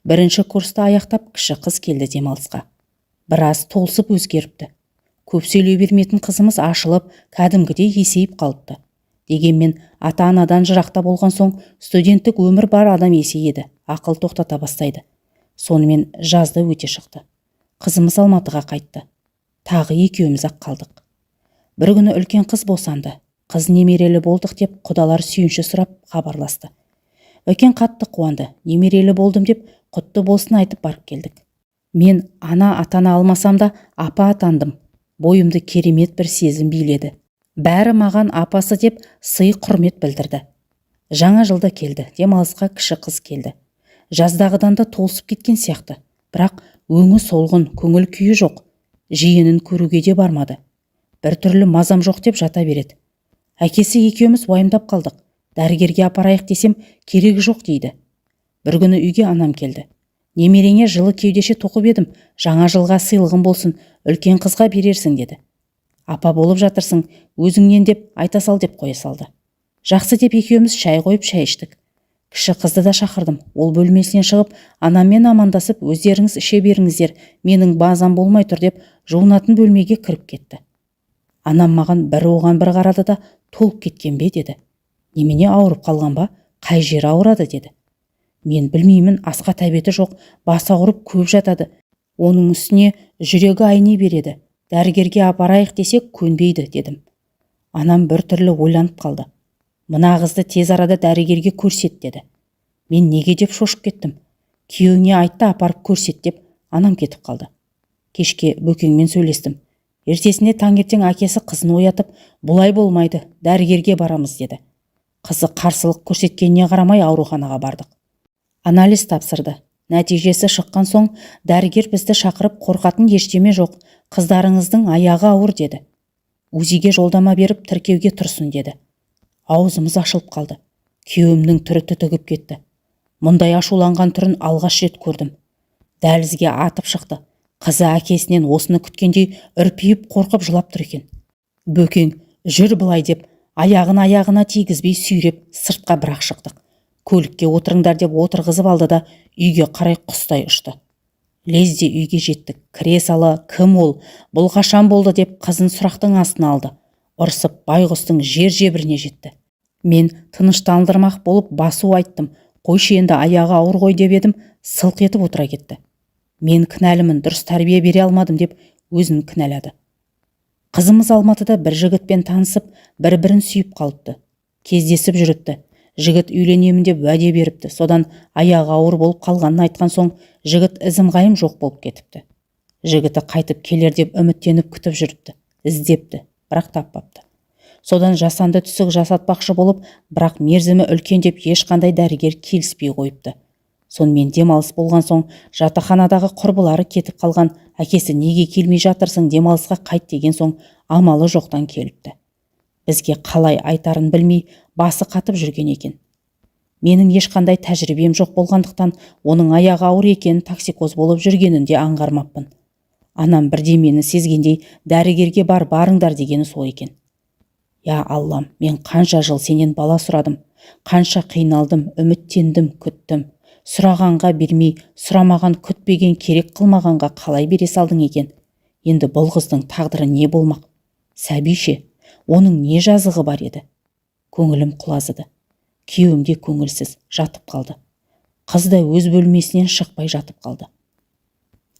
Бірінші курсты аяқтап, кіші қыз келді демалысқа. Біраз толысып өзгеріпті. Көп сөйлей бермейтін қызымыз ашылып, кәдімгідей есейіп қалыпты. Дегенмен ата-анадан жырақта болған соң, студенттік өмір бар, адам есейеді, ақыл тоқтата бастайды. Сонымен жазда өте шықты. Қызымыз Алматыға қайтты. Тағы екеуміз ақ қалдық. Бір күні үлкен қыз босанды. Қыз немерелі болдық деп құдалар сүйінші сұрап хабарласты. Бөкен қатты қуанды. Немерелі болдым деп құтты болсын айтып барып келдік. Мен ана атана алмасам да, апа атандым. Бойымды керемет бір сезім биледі. Бәрі маған апасы деп сый құрмет білдірді. Жаңа жылда келді. Демалысқа кіші қыз келді. Жаздағыдан да толысып кеткен сияқты. Бірақ өңі солғын, көңіл күйі жоқ. Жиенін көруге де бармады. Бір түрлі мазам жоқ деп жата береді. Әкесі екеуміз уайымдап қалдық. Дәрігерге апарайық десем, керегі жоқ дейді. Бір күні үйге анам келді. Немереңе жылы кеудеше тоқып едім, жаңа жылға сыйлығым болсын, үлкен қызға берерсің деді. Апа болып жатырсың, өзіңнен деп айта сал деп қоя салды. Жақсы деп екеуміз шай қойып, шай іштік. Кіші қызды да шақырдым. Ол бөлмесінен шығып, анаммен амандасып, өздеріңіз іше беріңіздер, менің базам болмай тұр деп жуынатын бөлмеге кіріп кетті. Анам маған бір, оған бір қарады да, толып кеткен бе деді. Немене, ауырып қалған ба, қай жері ауырады деді. Мен білмеймін, асқа тәбеті жоқ, басы ауырып көп жатады. Оның үстіне жүрегі айни береді. Дәрігерге апарайық десек, көнбейді дедім. Анам бір түрлі ойланып қалды. Мына қызды тез арада дәрігерге көрсет деді. Мен неге деп шошып кеттім. Күйеуіңе айтты, апарып көрсет деп анам кетіп қалды. Кешке Бөкеңмен сөйлестім. Ертесіне таңертең әкесі қызын оятып, бұлай болмайды, дәрігерге барамыз деді. Қызы қарсылық көрсеткеніне қарамай ауруханаға бардық. Анализ тапсырды. Нәтижесі шыққан соң дәрігер бізді шақырып, қорқатын ештеме жоқ, қыздарыңыздың аяғы ауыр деді. УЗИге жолдама беріп, тіркеуге тұрсын деді. Аузымыз ашылып қалды. Күйеуімнің түрі түтігіп кетті. Мұндай ашуланған түрін алғаш рет көрдім. Дәлізге атып шықты. Қызы әкесінен осыны күткендей үрпиіп, қорқып жылап тұр екен. Бөкең жүр былай деп аяғын аяғына тигізбей сүйреп сыртқа бірақ шықтық. Көлікке отырыңдар деп отырғызып алды да, үйге қарай құстай ұшты. Лезде үйге жеттік. Кіре сала, кім ол, бұл қашан болды деп қызын сұрақтың астына алды. Ұрсып байғұстың жер жебіріне жетті. Мен тыныштандырмақ болып басу айттым. Қойшы енді, аяғы ауыр ғой деп едім, сылқ етіп отыра кетті. Мен кінәлімін, дұрыс тәрбие бере алмадым деп өзін кінәлады. Қызымыз Алматыда бір жігітпен танысып, бір-бірін сүйіп қалыпты. Кездесіп жүріпті. Жігіт үйленемін деп уәде беріпті. Содан аяғы ауыр болып қалғанын айтқан соң, жігіт ізім-ғайым жоқ болып кетіпті. Жігіті қайтып келер деп үміттеніп күтіп жүріпті. Іздепті, бірақ таппапты. Содан жасанды түсік жасатпақшы болып, бірақ мерзімі үлкен деп ешқандай дәрігер келіспей қойыпты. Сонымен демалыс болған соң жатақханадағы құрбылары кетіп қалған әкесі неге келмей жатырсың, демалысқа қайт деген соң, амалы жоқтан келіпті. Бізге қалай айтарын білмей басы қатып жүрген екен. Менің ешқандай тәжірибем жоқ болғандықтан, оның аяғы ауыр екенін, токсикоз болып жүргенін де аңғармаппын. Анам бірдемені сезгендей, дәрігерге бар, барыңдар дегені сол екен. Я Аллам, мен қанша жыл сенен бала сұрадым, қанша қиналдым, үміттендім, күттім. Сұрағанға бермей, сұрамаған, күтпеген, керек қылмағанға қалай бере салдың екен? Енді бұл қыздың тағдыры не болмақ? Сәби ше, оның не жазығы бар еді? Көңілім құлазыды. Күйеуім де көңілсіз жатып қалды. Қыз да өз бөлмесінен шықпай жатып қалды.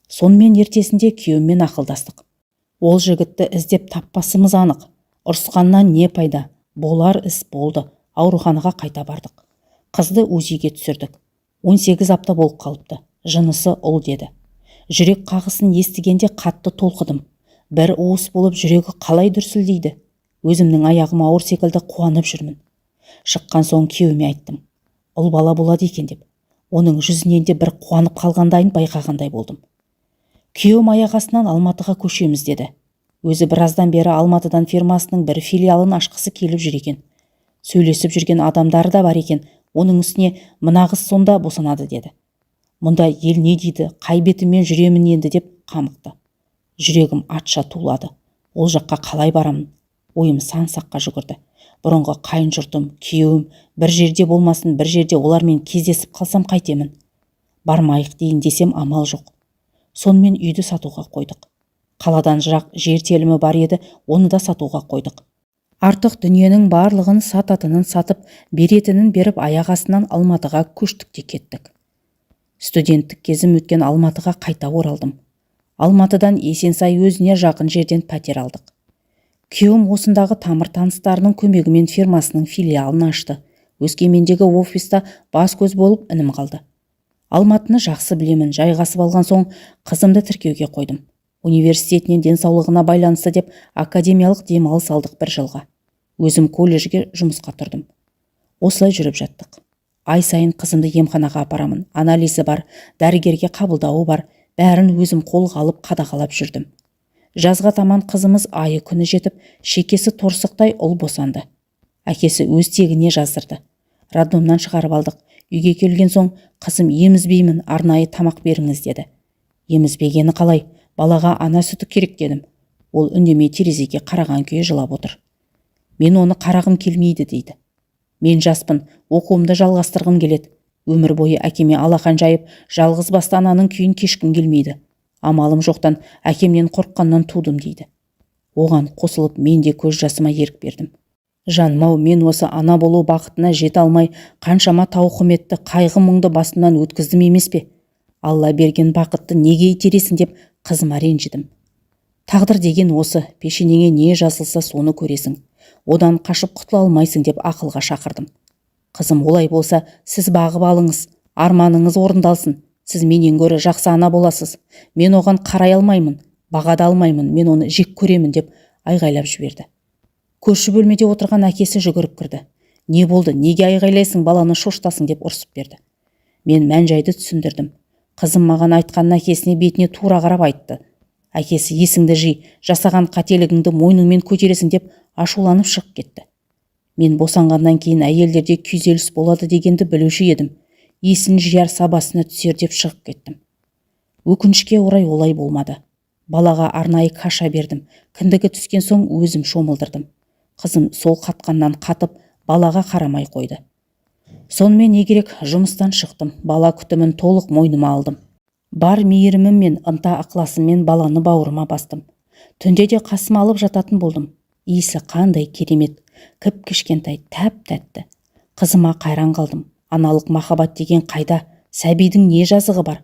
Сонымен ертесінде күйеуіммен ақылдастық. Ол жігітті іздеп таппасымыз анық. Ұрысқаннан не пайда? Болар іс болды. Ауруханаға қайта бардық. Қызды УЗИге түсірдік. 18 апта болып қалыпты. Жынысы ұл деді. Жүрек қағысын естігенде қатты толқыдым. Бір уыс болып жүрегі қалай дүрсілдейді? Өзімнің аяғым ауыр секілді қуанып жүрмін. Шыққан соң күйеуіме айттым. Ұл бала болады екен деп. Оның жүзінен де бір қуанып қалғандайын байқағандай болдым. Күйеуім аяқ астынан Алматыға көшеміз деді. Өзі біраздан бері Алматыдан фирмасының бір филиалын ашқысы келіп жүр екен. Сөйлесіп жүрген адамдары да бар екен. Оның үстіне мына қыз сонда босанады деді. Мұнда ел не дейді, қай бетіммен жүремін енді деп қамықты. Жүрегім атша тулады. Ол жаққа қалай барамын? Ойым сан саққа жүгірді. Бұрынғы қайын жұртым, күйеуім бір жерде болмасын, бір жерде олармен кездесіп қалсам қайтемін? Бармайық дейін десем, амал жоқ. Сонымен үйді сатуға қойдық. Қаладан жырақ жер телімі бар еді, оны да сатуға қойдық. Артық дүниенің барлығын сататынын сатып, беретінін беріп, аяқ астынан Алматыға көштік те кеттік. Студенттік кезім өткен Алматыға қайта оралдым. Алматыдан Есенсай өзіне жақын жерден пәтер алдық. Күйеуім осындағы тамыр таныстарының көмегімен фирмасының филиалын ашты. Өскемендегі офиста бас-көз болып інім қалды. Алматыны жақсы білемін. Жайғасып алған соң қызымды тіркеуге қойдым. Университетінен денсаулығына байланысты деп академиялық демалыс алдық бір жылға. Өзім колледжге жұмысқа тұрдым. Осылай жүріп жаттық. Ай сайын қызымды емханаға апарамын. Анализі бар, дәрігерге қабылдауы бар, бәрін өзім қолға алып, қадағалап жүрдім. Жазға таман қызымыз айы күні жетіп, шекесі торсықтай ұл босанды. Әкесі өз тегіне жаздырды. Роддомнан шығарып алдық. Үйге келген соң қызым: «Емізбеймін, арнайы тамақ беріңіз», – деді. «Емізбегені қалай? Балаға ана сүті керек», – дедім. Ол үндемей, терезеге қараған күйі жылап отыр. «Мен оны қарағым келмейді», – дейді. «Мен жаспын, оқуымды жалғастырғым келеді. Өмір бойы әкеме алақан жайып, жалғыз басты ананың күйін кешкім келмейді. Амалым жоқтан, әкемнен қорыққаннан тудым», – дейді. Оған қосылып мен де көз жасыма ерік бердім. Жаным-ау, мен осы ана болу бақытына жете алмай, қаншама тауқыметті, қайғы мұңды басымнан өткіздім емес пе? Алла берген бақытты неге итересің деп қызыма ренжідім. Тағдыр деген осы, пешенеңе не жазылса, соны көресің. Одан қашып құтыла алмайсың деп ақылға шақырдым. Қызым: «Олай болса, сіз бағып алыңыз, арманыңыз орындалсын. Сіз менен гөрі жақсы ана боласыз. Мен оған қарай алмаймын, баға да алмаймын, мен оны жек көремін», – деп айғайлап жіберді. Көрші бөлмеде отырған әкесі жүгіріп кірді. «Не болды? Неге айғайлайсың, баланы шошытасың?» – деп ұрсып берді. Мен мән жайды түсіндірдім. Қызым маған айтқанын әкесіне бетіне тура қарап айтты. Әкесі: «Есіңді жи, жасаған қателігіңді мойныңмен көтересің», – деп ашуланып шығып кетті. Мен босанғаннан кейін әйелдерде күйзеліс болады дегенді білуші едім. Есін жияр, сабасына түсер деп шығып кеттім. Өкінішке орай, олай болмады. Балаға арнайы каша бердім. Кіндігі түскен соң өзім шомылдырдым. Қызым сол қатқаннан қатып, балаға қарамай қойды. Сонымен не керек, жұмыстан шықтым. Бала күтімін толық мойныма алдым. Бар мейірімім мен ынта ықыласыммен баланы бауырыма бастым. Түнде де қасыма алып жататын болдым. Иісі қандай керемет, кіп кішкентай, тәп тәтті. Қызыма қайран қалдым. Аналық махаббат деген қайда? Сәбидің не жазығы бар?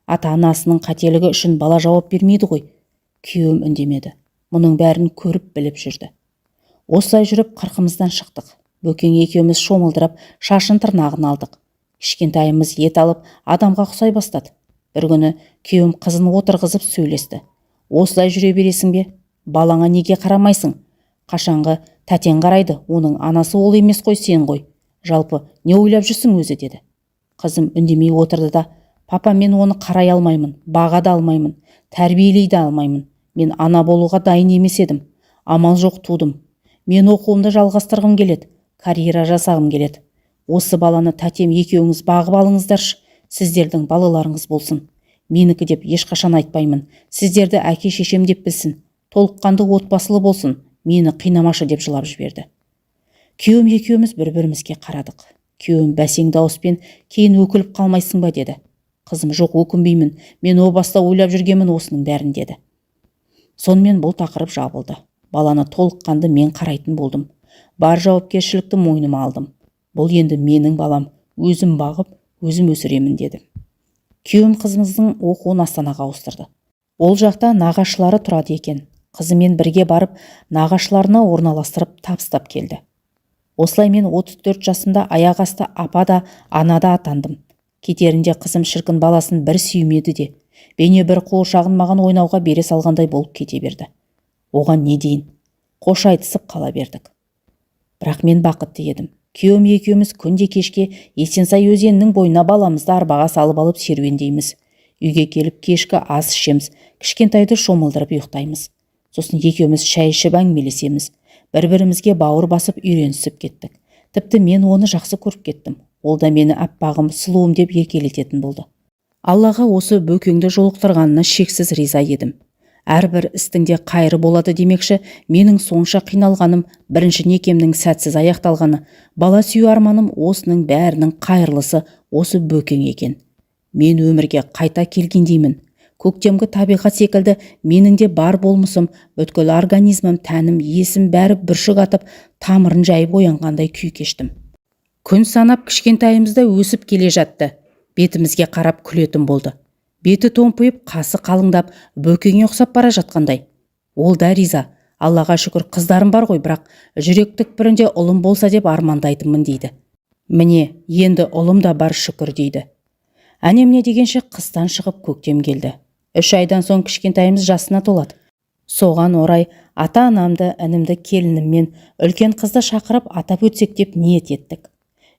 Ата анасының қателігі үшін бала жауап бермейді ғой. Күйеуім үндемеді. Мұның бәрін көріп, біліп жүрді. Осылай жүріп қырқымыздан шықтық. Бөкең екеуміз шомылдырып, шашын, тырнағын алдық. Кішкентайымыз ет алып, адамға ұқсай бастады. Бір күні күйеуім қызын отырғызып сөйлесті. «Осылай жүре бересің бе? Балаңа неге қарамайсың? Қашанғы тәтең қарайды? Оның анасы ол емес қой, сен ғой. Жалпы не ойлап жүрсің өзі?» – деді. Қызым үндемей отырды да: «Папа, мен оны қарай алмаймын, баға да алмаймын, тәрбиелей де алмаймын. Мен ана болуға дайын емес едім, амал жоқ тудым. Мен оқуымды жалғастырғым келеді, карьера жасағым келеді. Осы баланы тәтем екеуіңіз бағып алыңыздаршы, сіздердің балаларыңыз болсын. Менікі деп ешқашан айтпаймын, сіздерді әке шешем деп білсін, толыққанды отбасылы болсын, мені қинамашы», – деп жылап жіберді. Күйеуім екеуміз бір бірімізге қарадық. Күйеуім бәсең дауыспен: «Кейін өкініп қалмайсың ба?» – деді. Қызым: «Жоқ, өкінбеймін, мен о баста ойлап жүргенмін осының бәрін», – деді. Сонымен бұл тақырып жабылды. Баланы толыққанды мен қарайтын болдым. Бар жауапкершілікті мойныма алдым. «Бұл енді менің балам, өзім бағып, өзім өсіремін», – деді. Күйеуім қызымыздың оқуын Астанаға ауыстырды. Ол жақта нағашылары тұрады екен. Қызымен бірге барып, нағашыларына орналастырып, табыстап келді. Осылай мен 34 жасымда аяқ асты апа да, ана да атандым. Кетерінде қызым шіркін баласын бір сүймеді де, бейне бір қуыршағын маған ойнауға бере салғандай болып кете берді. Оған не дейін, қош айтысып қала бердік. Бірақ мен бақытты едім. Күйеуім екеуміз күнде кешке Есенсай өзенінің бойына баламызды арбаға салып алып серуендейміз. Үйге келіп кешкі ас ішеміз, кішкентайды шомылдырып ұйықтаймыз. Сосын екеуміз шай ішіп әңгімелесеміз. Бір бірімізге бауыр басып, үйренісіп кеттік. Тіпті мен оны жақсы көріп кеттім. Ол да мені аппағым, сұлуым деп еркелететін болды. Аллаға осы Бөкеңді жолықтырғанына шексіз риза едім. Әрбір істің де қайыры болады демекші, менің сонша қиналғаным, бірінші некемнің сәтсіз аяқталғаны, бала сүю арманым, осының бәрінің қайырлысы осы Бөкең екен. Мен өмірге қайта келгендеймін. Көктемгі табиғат секілді менің де бар болмысым, бүткіл организмім, тәнім, есім, бәрі бүршік атып, тамырын жайып оянғандай күй кештім. Күн санап кішкентайымыз да өсіп келе жатты. Бетімізге қарап күлетін болды. Беті томпиып, қасы қалыңдап, Бөкеңе ұқсап бара жатқандай. Ол да риза. Аллаға шүкір, қыздарым бар ғой, бірақ жүрек түкпірінде ұлым болса деп армандайтынмын дейді. Міне, енді ұлым да бар, шүкір дейді. Әне-міне дегенше қыстан шығып көктем келді. 3 айдан соң кішкентайымыз жасына толады. Соған орай ата-анамды, інімді, келініммен үлкен қызды шақырып атап өтсек деп ниет еттік.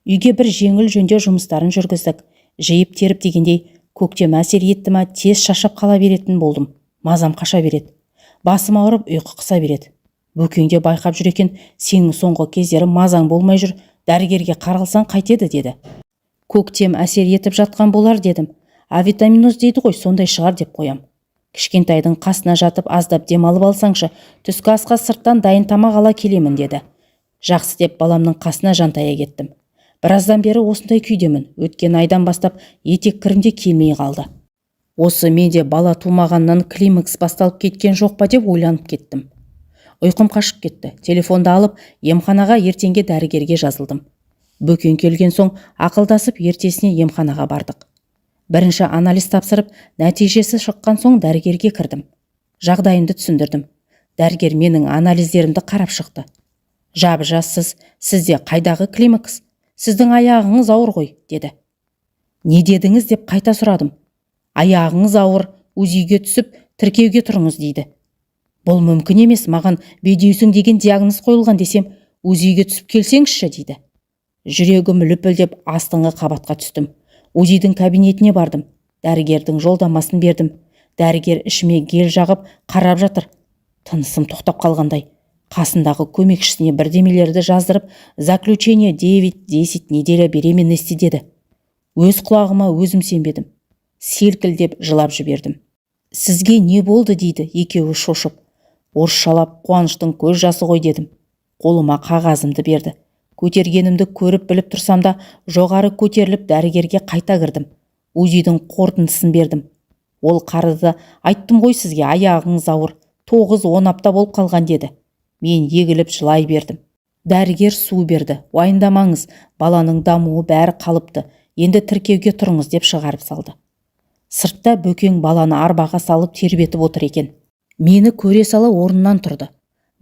Үйге бір жеңіл жөндеу жұмыстарын жүргіздік. Жиып теріп дегендей, көктем әсер етті ма, тез шаршап қала беретін болдым. Мазам қаша береді. Басым ауырып, ұйқы қыса береді. Бөкең де байқап жүр екен, сенің соңғы кездері мазаң болмай жүр, дәрігерге қаралсаң қайтеді деді. Көктем әсер етіп жатқан болар дедім. Авитаминоз дейді ғой, сондай шығар деп қоям. Кішкентайдың қасына жатып аздап демалып алсаңшы, түскі асқа сырттан дайын тамақ ала келемін деді. Жақсы деп баламның қасына жантая кеттім. Біраздан бері осындай күйдемін. Өткен айдан бастап етек кірім де келмей қалды. Осы менде бала тумағаннан климакс басталып кеткен жоқ па деп ойланып кеттім. Ұйқым қашып кетті. Телефонды алып, емханаға ертеңге дәрігерге жазылдым. Бөкең келген соң ақылдасып, ертесіне емханаға бардық. Бірінші анализ тапсырып, нәтижесі шыққан соң дәрігерге кірдім. Жағдайымды түсіндірдім. Дәрігер менің анализдерімді қарап шықты. Жап жассыз, сізде қайдағы климакс? Сіздің аяғыңыз ауыр ғой, деді. Не дедіңіз деп қайта сұрадым. Аяғыңыз ауыр, УЗИ-ге түсіп, тіркеуге тұрыңыз дейді. Бұл мүмкін емес, маған бедеусің деген диагноз қойылған десем, УЗИ-ге түсіп келсеңізші дейді. Жүрегім лүпілдеп астыңғы қабатқа түстім. УЗИ-дің кабинетіне бардым. Дәрігердің жолдамасын бердім. Дәрігер ішіме гель жағып қарап жатыр. Тынысым тоқтап қалғандай. Қасындағы көмекшісіне бірдемелерді жаздырып, заключение 9-10 неделя беременности деді. Өз құлағыма өзім сенбедім. Селкілдеп жылап жібердім. Сізге не болды дейді екеуі шошып. Орысшалап қуаныштың көз жасы ғой дедім. Қолыма қағазымды берді. Көтергенімді көріп біліп тұрсам да, жоғары көтеріліп дәрігерге қайта кірдім. УЗИ-дің қорытындысын бердім. Ол қарады, айттым ғой сізге, аяғыңыз ауыр, 9-10 апта болып қалған деді. Мен егіліп жылай бердім. Дәрігер су берді. Уайымдамаңыз, баланың дамуы бәрі қалыпты. Енді тіркеуге тұрыңыз деп шығарып салды. Сыртта Бөкең баланы арбаға салып тербетіп отыр екен. Мені көре сала орнынан тұрды.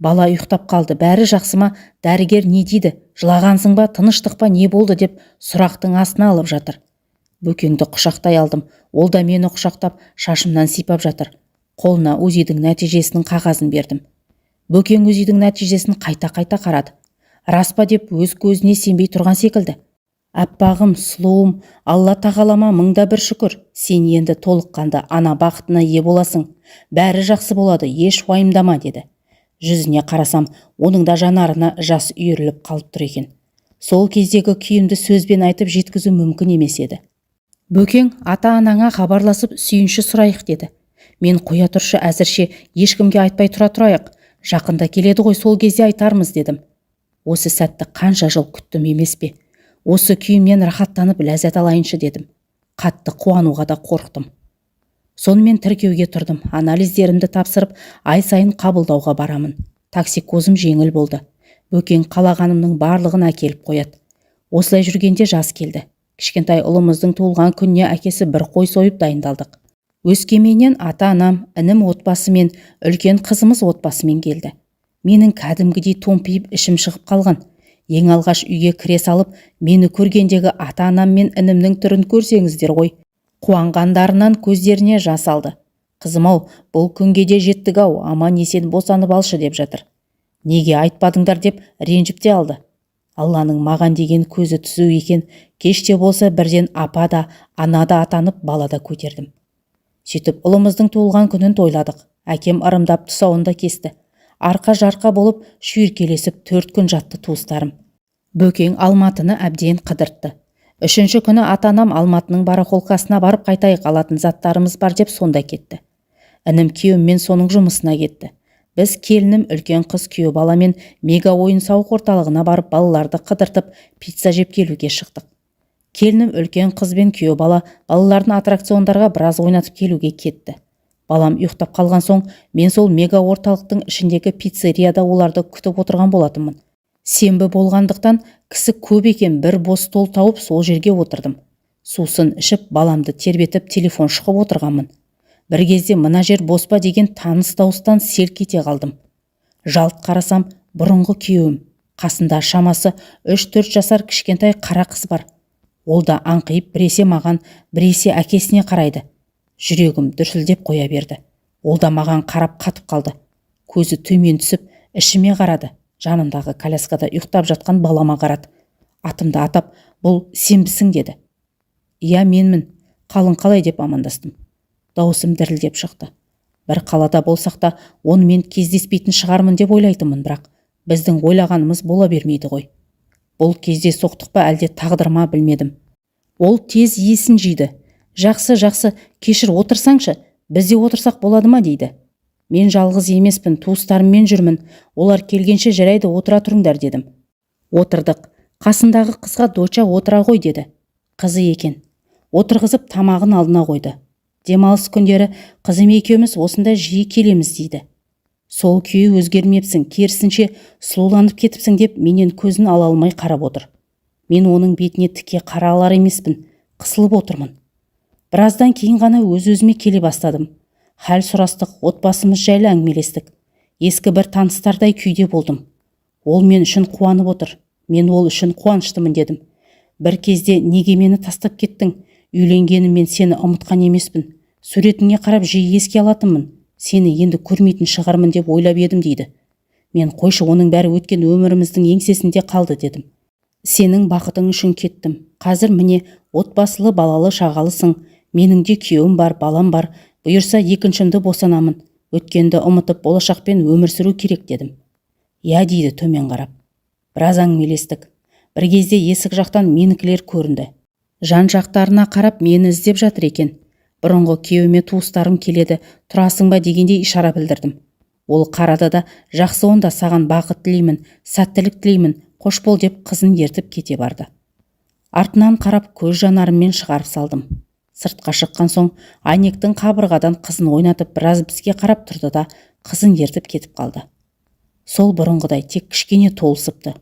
Бала ұйықтап қалды, бәрі жақсы ма, дәрігер не дейді, жылағансың ба, тыныштық па, не болды деп сұрақтың астына алып жатыр. Бөкеңді құшақтай алдым, ол да мені құшақтап, шашымнан сипап жатыр. Қолына УЗИ-дің нәтижесінің қағазын бердім. Бөкең УЗИ-дің нәтижесін қайта-қайта қарады. Рас па деп өз көзіне сенбей тұрған секілді. Әппағым, сұлуым, Алла тағалама мыңда бір шүкір. Сен енді толыққанды ана бақытына ие боласың. Бәрі жақсы болады, еш уайымдама деді. Жүзіне қарасам, оның да жанарына жас үйіріліп қалып тұр екен. Сол кездегі күйімді сөзбен айтып жеткізу мүмкін емес еді. Бөкең ата-анаңа хабарласып сүйінші сұрайық деді. Мен қоя тұршы, әзірше ешкімге айтпай тұра тұрайық. Жақында келеді ғой, сол кезде айтармыз дедім. Осы сәтті қанша жыл күттім емес пе? Осы күйімнен рахаттанып ләззат алайыншы дедім. Қатты қуануға да қорықтым. Сонымен тіркеуге тұрдым. Анализдерімді тапсырып, ай сайын қабылдауға барамын. Токсикозым жеңіл болды. Бөкең қалағанымның барлығын әкеліп қояды. Осылай жүргенде жас келді. Кішкентай ұлымыздың туылған күніне әкесі бір қой сойып дайындалдық. Өскеменнен ата-анам, інім отбасымен, үлкен қызымыз отбасымен келді. Менің кәдімгідей томпиып ішім шығып қалған. Ең алғаш үйге кіре салып, мені көргендегі ата-анам мен інімнің түрін көрсеңіздер ғой. Қуанғандарынан көздеріне жас алды. Қызым-ау, бұл күнге де жеттік-ау, аман-есен босанып алшы деп жатыр. Неге айтпадыңдар деп ренжіп те алды. Алланың маған деген көзі түзу екен, кеште болса бірден апа да, ана да атанып, бала да көтердім. Сөйтіп ұлымыздың туылған күнін тойладық. Әкем ырымдап тұсауын да кесті. Арқа-жарқа болып шүйіркелесіп 4 күн жатты туыстарым. Бөкең Алматыны әбден қыдыртты. 3-ші күні ата-анам Алматының барахолкасына барып қайтайық, алатын заттарымыз бар деп сонда кетті. Інім күйеуіммен соның жұмысына кетті. Біз келінім, үлкен қыз, күйеу баламен Мега ойын-сауық орталығына барып, балаларды қыдыртып, пицца жеп келуге шықтық. Келінім, үлкен қыз бен күйеу бала балаларын аттракциондарға біраз ойнатып келуге кетті. Балам ұйықтап қалған соң, мен сол мега орталықтың ішіндегі пиццерияда оларды күтіп отырған болатынмын. Сенбі болғандықтан кісі көп екен, бір бос стол тауып, сол жерге отырдым. Сусын ішіп, баламды тербетіп, телефон шұқып отырғанмын. Бір кезде «Мына жер бос па?» деген таныс дауыстан селк ете қалдым. Жалт қарасам, бұрынғы күйеуім. Қасында шамасы 3-4 жасар кішкентай қара қыз бар. Ол да аңқиып біресе маған, біресе әкесіне қарайды. Жүрегім дүрсілдеп қоя берді. Ол да маған қарап қатып қалды. Көзі төмен түсіп, ішіме қарады. Жанымдағы коляскада ұйықтап жатқан балама қарады. Атымды атап, «Бұл сенбісің?» деді. «Иә, менмін. Қалың қалай?» деп амандастым. Дауысым дірілдеп шықты. Бір қалада болсақ та, онымен кездеспейтін шығармын деп ойлайтынмын, бірақ біздің ойлағанымыз бола бермейді ғой. Бұл кездейсоқтық па, әлде тағдыр ма, білмедім. Ол тез есін жиды. «Жақсы, жақсы, кешір, отырсаңшы, біз де отырсақ болады ма?» дейді. Мен жалғыз емеспін, туыстарыммен жүрмін. Олар келгенше жарайды, отыра тұрыңдар дедім. Отырдық. Қасындағы қызға «Доча, отыра ғой» деді. Қызы екен. Отырғызып, тамағын алдына қойды. «Демалыс күндері қызым екеуміз осында жиі келеміз», – дейді. «Сол күйі өзгермепсің, керісінше сұлуланып кетіпсің», – деп менен көзін ала алмай қарап отыр. Мен оның бетіне тіке қара алар емеспін, қысылып отырмын. Біраздан кейін ғана өз-өзіме келе бастадым. Хәл сұрастық, отбасымыз жайлы әңгімелестік. Ескі бір таныстардай күйде болдым. Ол мен үшін қуанып отыр, мен ол үшін қуаныштымын дедім. Бір кезде «Неге мені тастап кеттің? Үйленгеніммен сені ұмытқан емеспін. Суретіңе қарап жиі еске алатынмын. Сені енді көрмейтін шығармын деп ойлап едім», – дейді. Мен «Қойшы, оның бәрі өткен өміріміздің еңсесінде қалды» дедім. «Сенің бақытың үшін кеттім. Қазір міне отбасылы, балалы шағалысың. Менің де күйеуім бар, балам бар. Бұйырса, екіншімді босанамын. Өткенді ұмытып, болашақпен өмір сүру керек» дедім. «Иә», – дейді төмен қарап. Біраз әңгімелестік. Бір кезде есік жақтан менікілер көрінді. Жан жақтарына қарап, мені іздеп жатыр екен. Бұрынғы күйеуіме «Туыстарым келеді, тұрасың ба?» дегендей ишара білдірдім. Ол қарады да, «Жақсы онда, саған бақыт тілеймін, сәттілік тілеймін, қош бол» деп қызын ертіп кете барды. Артынан қарап, көз жанарыммен шығарып салдым. Сыртқа шыққан соң әйнектің қабырғадан қызын ойнатып, біраз бізге қарап тұрды да, қызын ертіп кетіп қалды. Сол бұрынғыдай, тек кішкене толысыпты.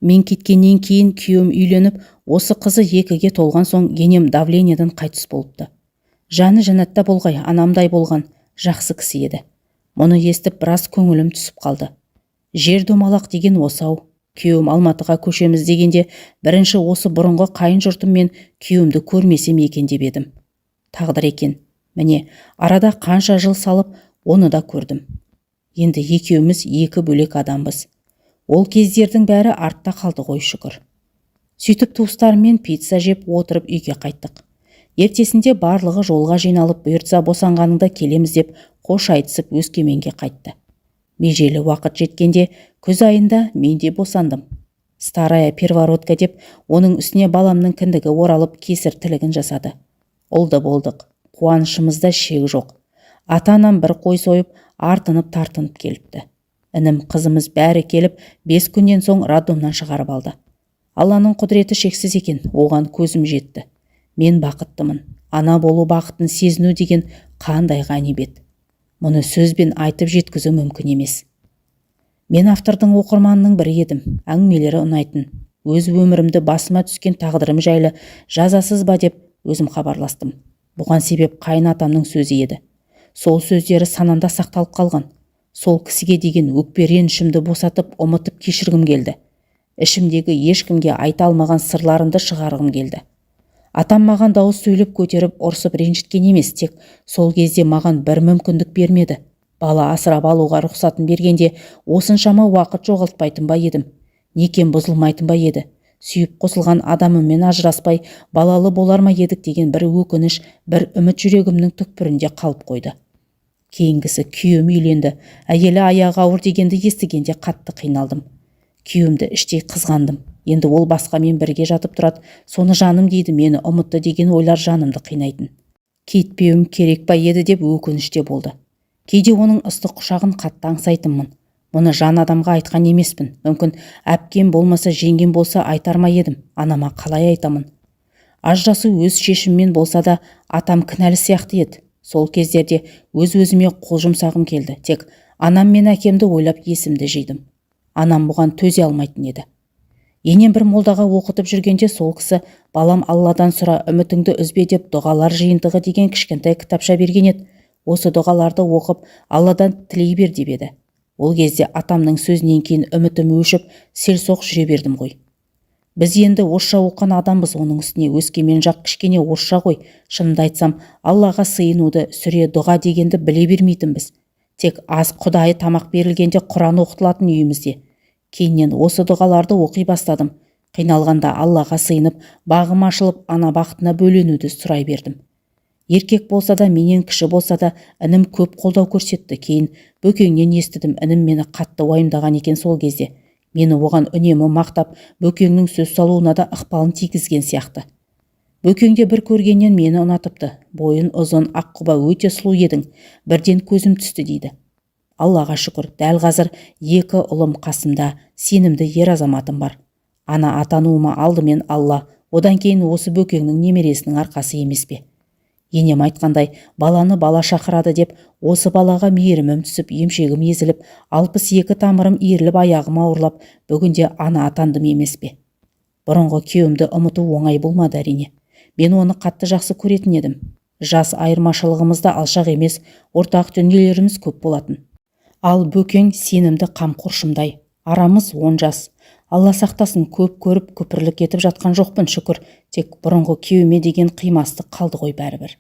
Мен кеткеннен кейін күйеуім үйленіп, осы қызы 2-ге толған соң енем давлениеден қайтыс болыпты. Жаны жәннатта болғай, анамдай болған жақсы кісі еді. Мұны естіп, біраз көңілім түсіп қалды. Жер домалақ деген осы-ау. Күйеуім Алматыға көшеміз дегенде, бірінші осы бұрынғы қайын жұртым мен күйеуімді көрмесем екен деп едім. Тағдыр екен. Міне, арада қанша жыл салып, оны да көрдім. Енді екеуміз екі бөлек адамбыз. Ол кездердің бәрі артта қалды ғой, шүкір. Сөйтіп, туыстарыммен пицца жеп отырып, үйге қайттық. Ертесінде барлығы жолға жиналып, «Бұйыртса, босанғаныңда келеміз» деп қош айтысып, Өскеменге қайтты. Межелі уақыт жеткенде, күз айында мен де босандым. Старая первородка деп, оның үстіне баламның кіндігі оралып, кесір тілігін жасады. Ұлды болдық. Қуанышымызда шек жоқ. Ата-анам бір қой сойып, артынып тартынып келіпті. Інім, қызымыз бәрі келіп, 5 күннен соң роддомнан шығарып алды. Алланың құдіреті шексіз екен, оған көзім жетті. Мен бақыттымын. Ана болу бақытын сезіну деген қандай ғанибет. Мұны сөзбен айтып жеткізу мүмкін емес. Мен автордың оқырманының бірі едім. Әңгімелері ұнайтын. Өз өмірімді, басыма түскен тағдырым жайлы жазасыз ба деп өзім хабарластым. Бұған себеп қайын атамның сөзі еді. Сол сөздері санамда сақталып қалған. Сол кісіге деген өкпе ренішімді босатып, ұмытып, кешіргім келді. Ішімдегі ешкімге айта алмаған сырларымды шығарғым келді. Атам маған дауыс сөйлеп көтеріп, ұрсып ренжіткен емес, тек сол кезде маған бір мүмкіндік бермеді. Бала асырап алуға рұқсатын бергенде, осыншама уақыт жоғалтпайтын ба едім? Некем бұзылмайтын ба еді? Сүйіп қосылған адамыммен ажыраспай, балалы болар ма едік деген бір өкініш, бір үміт жүрегімнің түкпірінде қалып қойды. Кейінгісі күйеуім үйленді, әйелі аяғы ауыр дегенді естігенде қатты қиналдым. Күйеуімді іштей қызғандым. Енді ол басқамен бірге жатып тұрады, соны жаным дейді, мені ұмытты деген ойлар жанымды қинайтын. Кетпеуім керек па еді деп өкініш те болды. Кейде оның ыстық құшағын қатты аңсайтынмын. Мұны жан адамға айтқан емеспін. Мүмкін, әпкем болмаса, жеңгем болса айтар ма едім. Анама қалай айтамын? Ажырасу өз шешіміммен болса да, атам кінәлі сияқты еді. Сол кездерде өз-өзіме қол жұмсағым келді. Тек анам мен әкемді ойлап есімді жидым. Анам бұған төзе алмайтын еді. Енем бір молдаға оқытып жүргенде сол кісі «Балам, Алладан сұра, үмітіңді үзбе» деп дұғалар жиынтығы деген кішкентай кітапша берген еді. Осы дұғаларды оқып, Алладан тілей бер деп еді. Ол кезде атамның сөзінен кейін үмітім өшіп, селсоқ жүре бердім ғой. Біз енді орысша оқыған адамбыз, оның үстіне Өскемен жақ кішкене орысша ғой. Шынымды айтсам, Аллаға сыйынуды, сүре, дұға дегенді біле бермейтінбіз. Тек ас құдайы тамақ берілгенде Құран оқытылатын үйімізде. Кейіннен осы дұғаларды оқи бастадым. Қиналғанда Аллаға сыйынып, бағым ашылып, ана бақытына бөленуді сұрай бердім. Еркек болса да, менен кіші болса да, інім көп қолдау көрсетті. Кейін Бөкеңнен естідім, інім мені қатты уайымдаған екен сол кезде. Мені оған үнемі мақтап, Бөкеңнің сөз салуына да ықпалын тигізген сияқты. Бөкең де бір көргеннен мені ұнатыпты. «Бойын ұзын, аққұба, өте сұлу едің, бірден көзім түсті», – дейді. Аллаға шүкір, дәл қазір екі ұлым қасымда, сенімді ер азаматым бар. Ана атануыма алдымен Алла, одан кейін осы Бөкеңнің немересінің арқасы емес пе? Енем айтқандай, баланы бала шақырады деп, осы балаға мейірімім түсіп, емшегім езіліп, 62 тамырым иіріліп, аяғым ауырлап, бүгінде ана атандым емес пе? Бұрынғы күйеуімді ұмыту оңай болмады, әрине. Мен оны қатты жақсы көретін едім. Жас айырмашылығымыз да алшақ емес, ортақ дүниелеріміз көп болатын. Ал Бөкең сенімді қамқоршымдай. Арамыз 10 жас. Алла сақтасын, көп көріп күпірлік етіп жатқан жоқпын, шүкір. Тек бұрынғы күйеуіме деген қимастық қалды ғой бәрібір.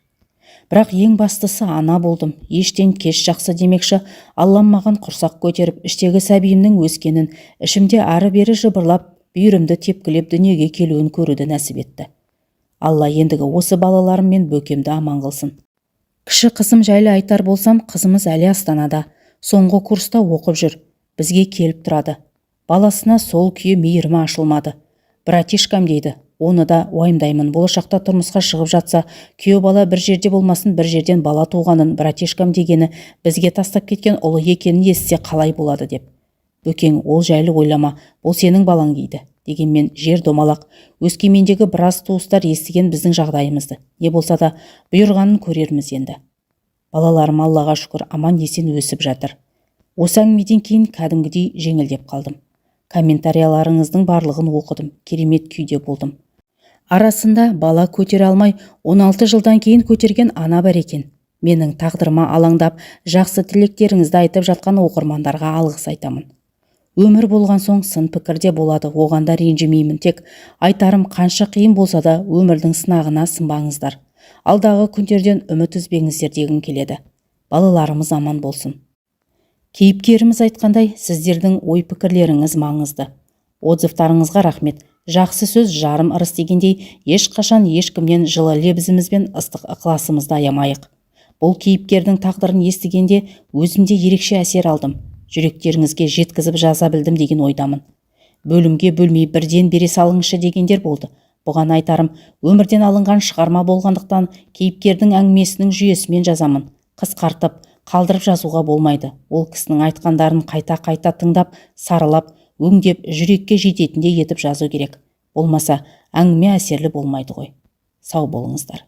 Бірақ ең бастысы ана болдым. Ештен кеш жақсы демекші, Аллам маған құрсақ көтеріп, іштегі сәбиімнің өскенін, ішімде ары-бері жыбырлап, бүйірімді тепкілеп дүниеге келуін көруді нәсіп етті. Алла ендігі осы балаларым мен Бөкемді аман қылсын. Кіші қызым жайлы айтар болсам, қызымыз әлі Астанада, соңғы курста оқып жүр. Бізге келіп тұрады. Баласына сол күйі мейірімі ашылмады. «Братишкам» дейді. Оны да уайымдаймын. Болашақта тұрмысқа шығып жатса, күйеу бала бір жерде болмасын, бір жерден бала туғанын, братишкам дегені бізге тастап кеткен ұлы екенін естісе қалай болады деп. Бөкең «Ол жайлы ойлама, бұл сенің балаң» дейді. Дегенмен жер домалақ. Өскемендегі біраз туыстар естіген біздің жағдайымызды. Не болса да бұйырғанын көрерміз енді. Балаларым, Аллаға шүкір, аман есен өсіп жатыр. Осы әңгімеден кейін кәдімгідей жеңілдеп қалдым. Комментарияларыңыздың барлығын оқыдым, керемет күйде болдым. Арасында бала көтере алмай, 16 жылдан кейін көтерген ана бар екен. Менің тағдырыма алаңдап, жақсы тілектеріңізді айтып жатқан оқырмандарға алғыс айтамын. Өмір болған соң сын пікір де болады, оған да ренжімеймін. Тек айтарым, қанша қиын болса да, өмірдің сынағына сынбаңыздар. Алдағы күндерден үміт үзбеңіздер дегім келеді. Балаларымыз аман болсын. Кейіпкеріміз айтқандай, сіздердің ой-пікірлеріңіз маңызды. Отзывтарыңызға рахмет. Жақсы сөз жарым ырыс дегендей, ешқашан ешкімнен жылы лебізіміз бен ыстық ықыласымызды аямайық. Бұл кейіпкердің тағдырын естігенде өзім де ерекше әсер алдым. Жүректеріңізге жеткізіп жаза білдім деген ойдамын. Бөлімге бөлмей бірден бере салыңызшы дегендер болды. Бұған айтарым, өмірден алынған шығарма болғандықтан кейіпкердің әңгімесінің жүйесімен жазамын. Қысқартып, қалдырып жазуға болмайды. Ол кісінің айтқандарын қайта-қайта тыңдап, саралап, өңдеп, жүрекке жететіндей етіп жазу керек. Болмаса, әңгіме әсерлі болмайды ғой. Сау болыңыздар.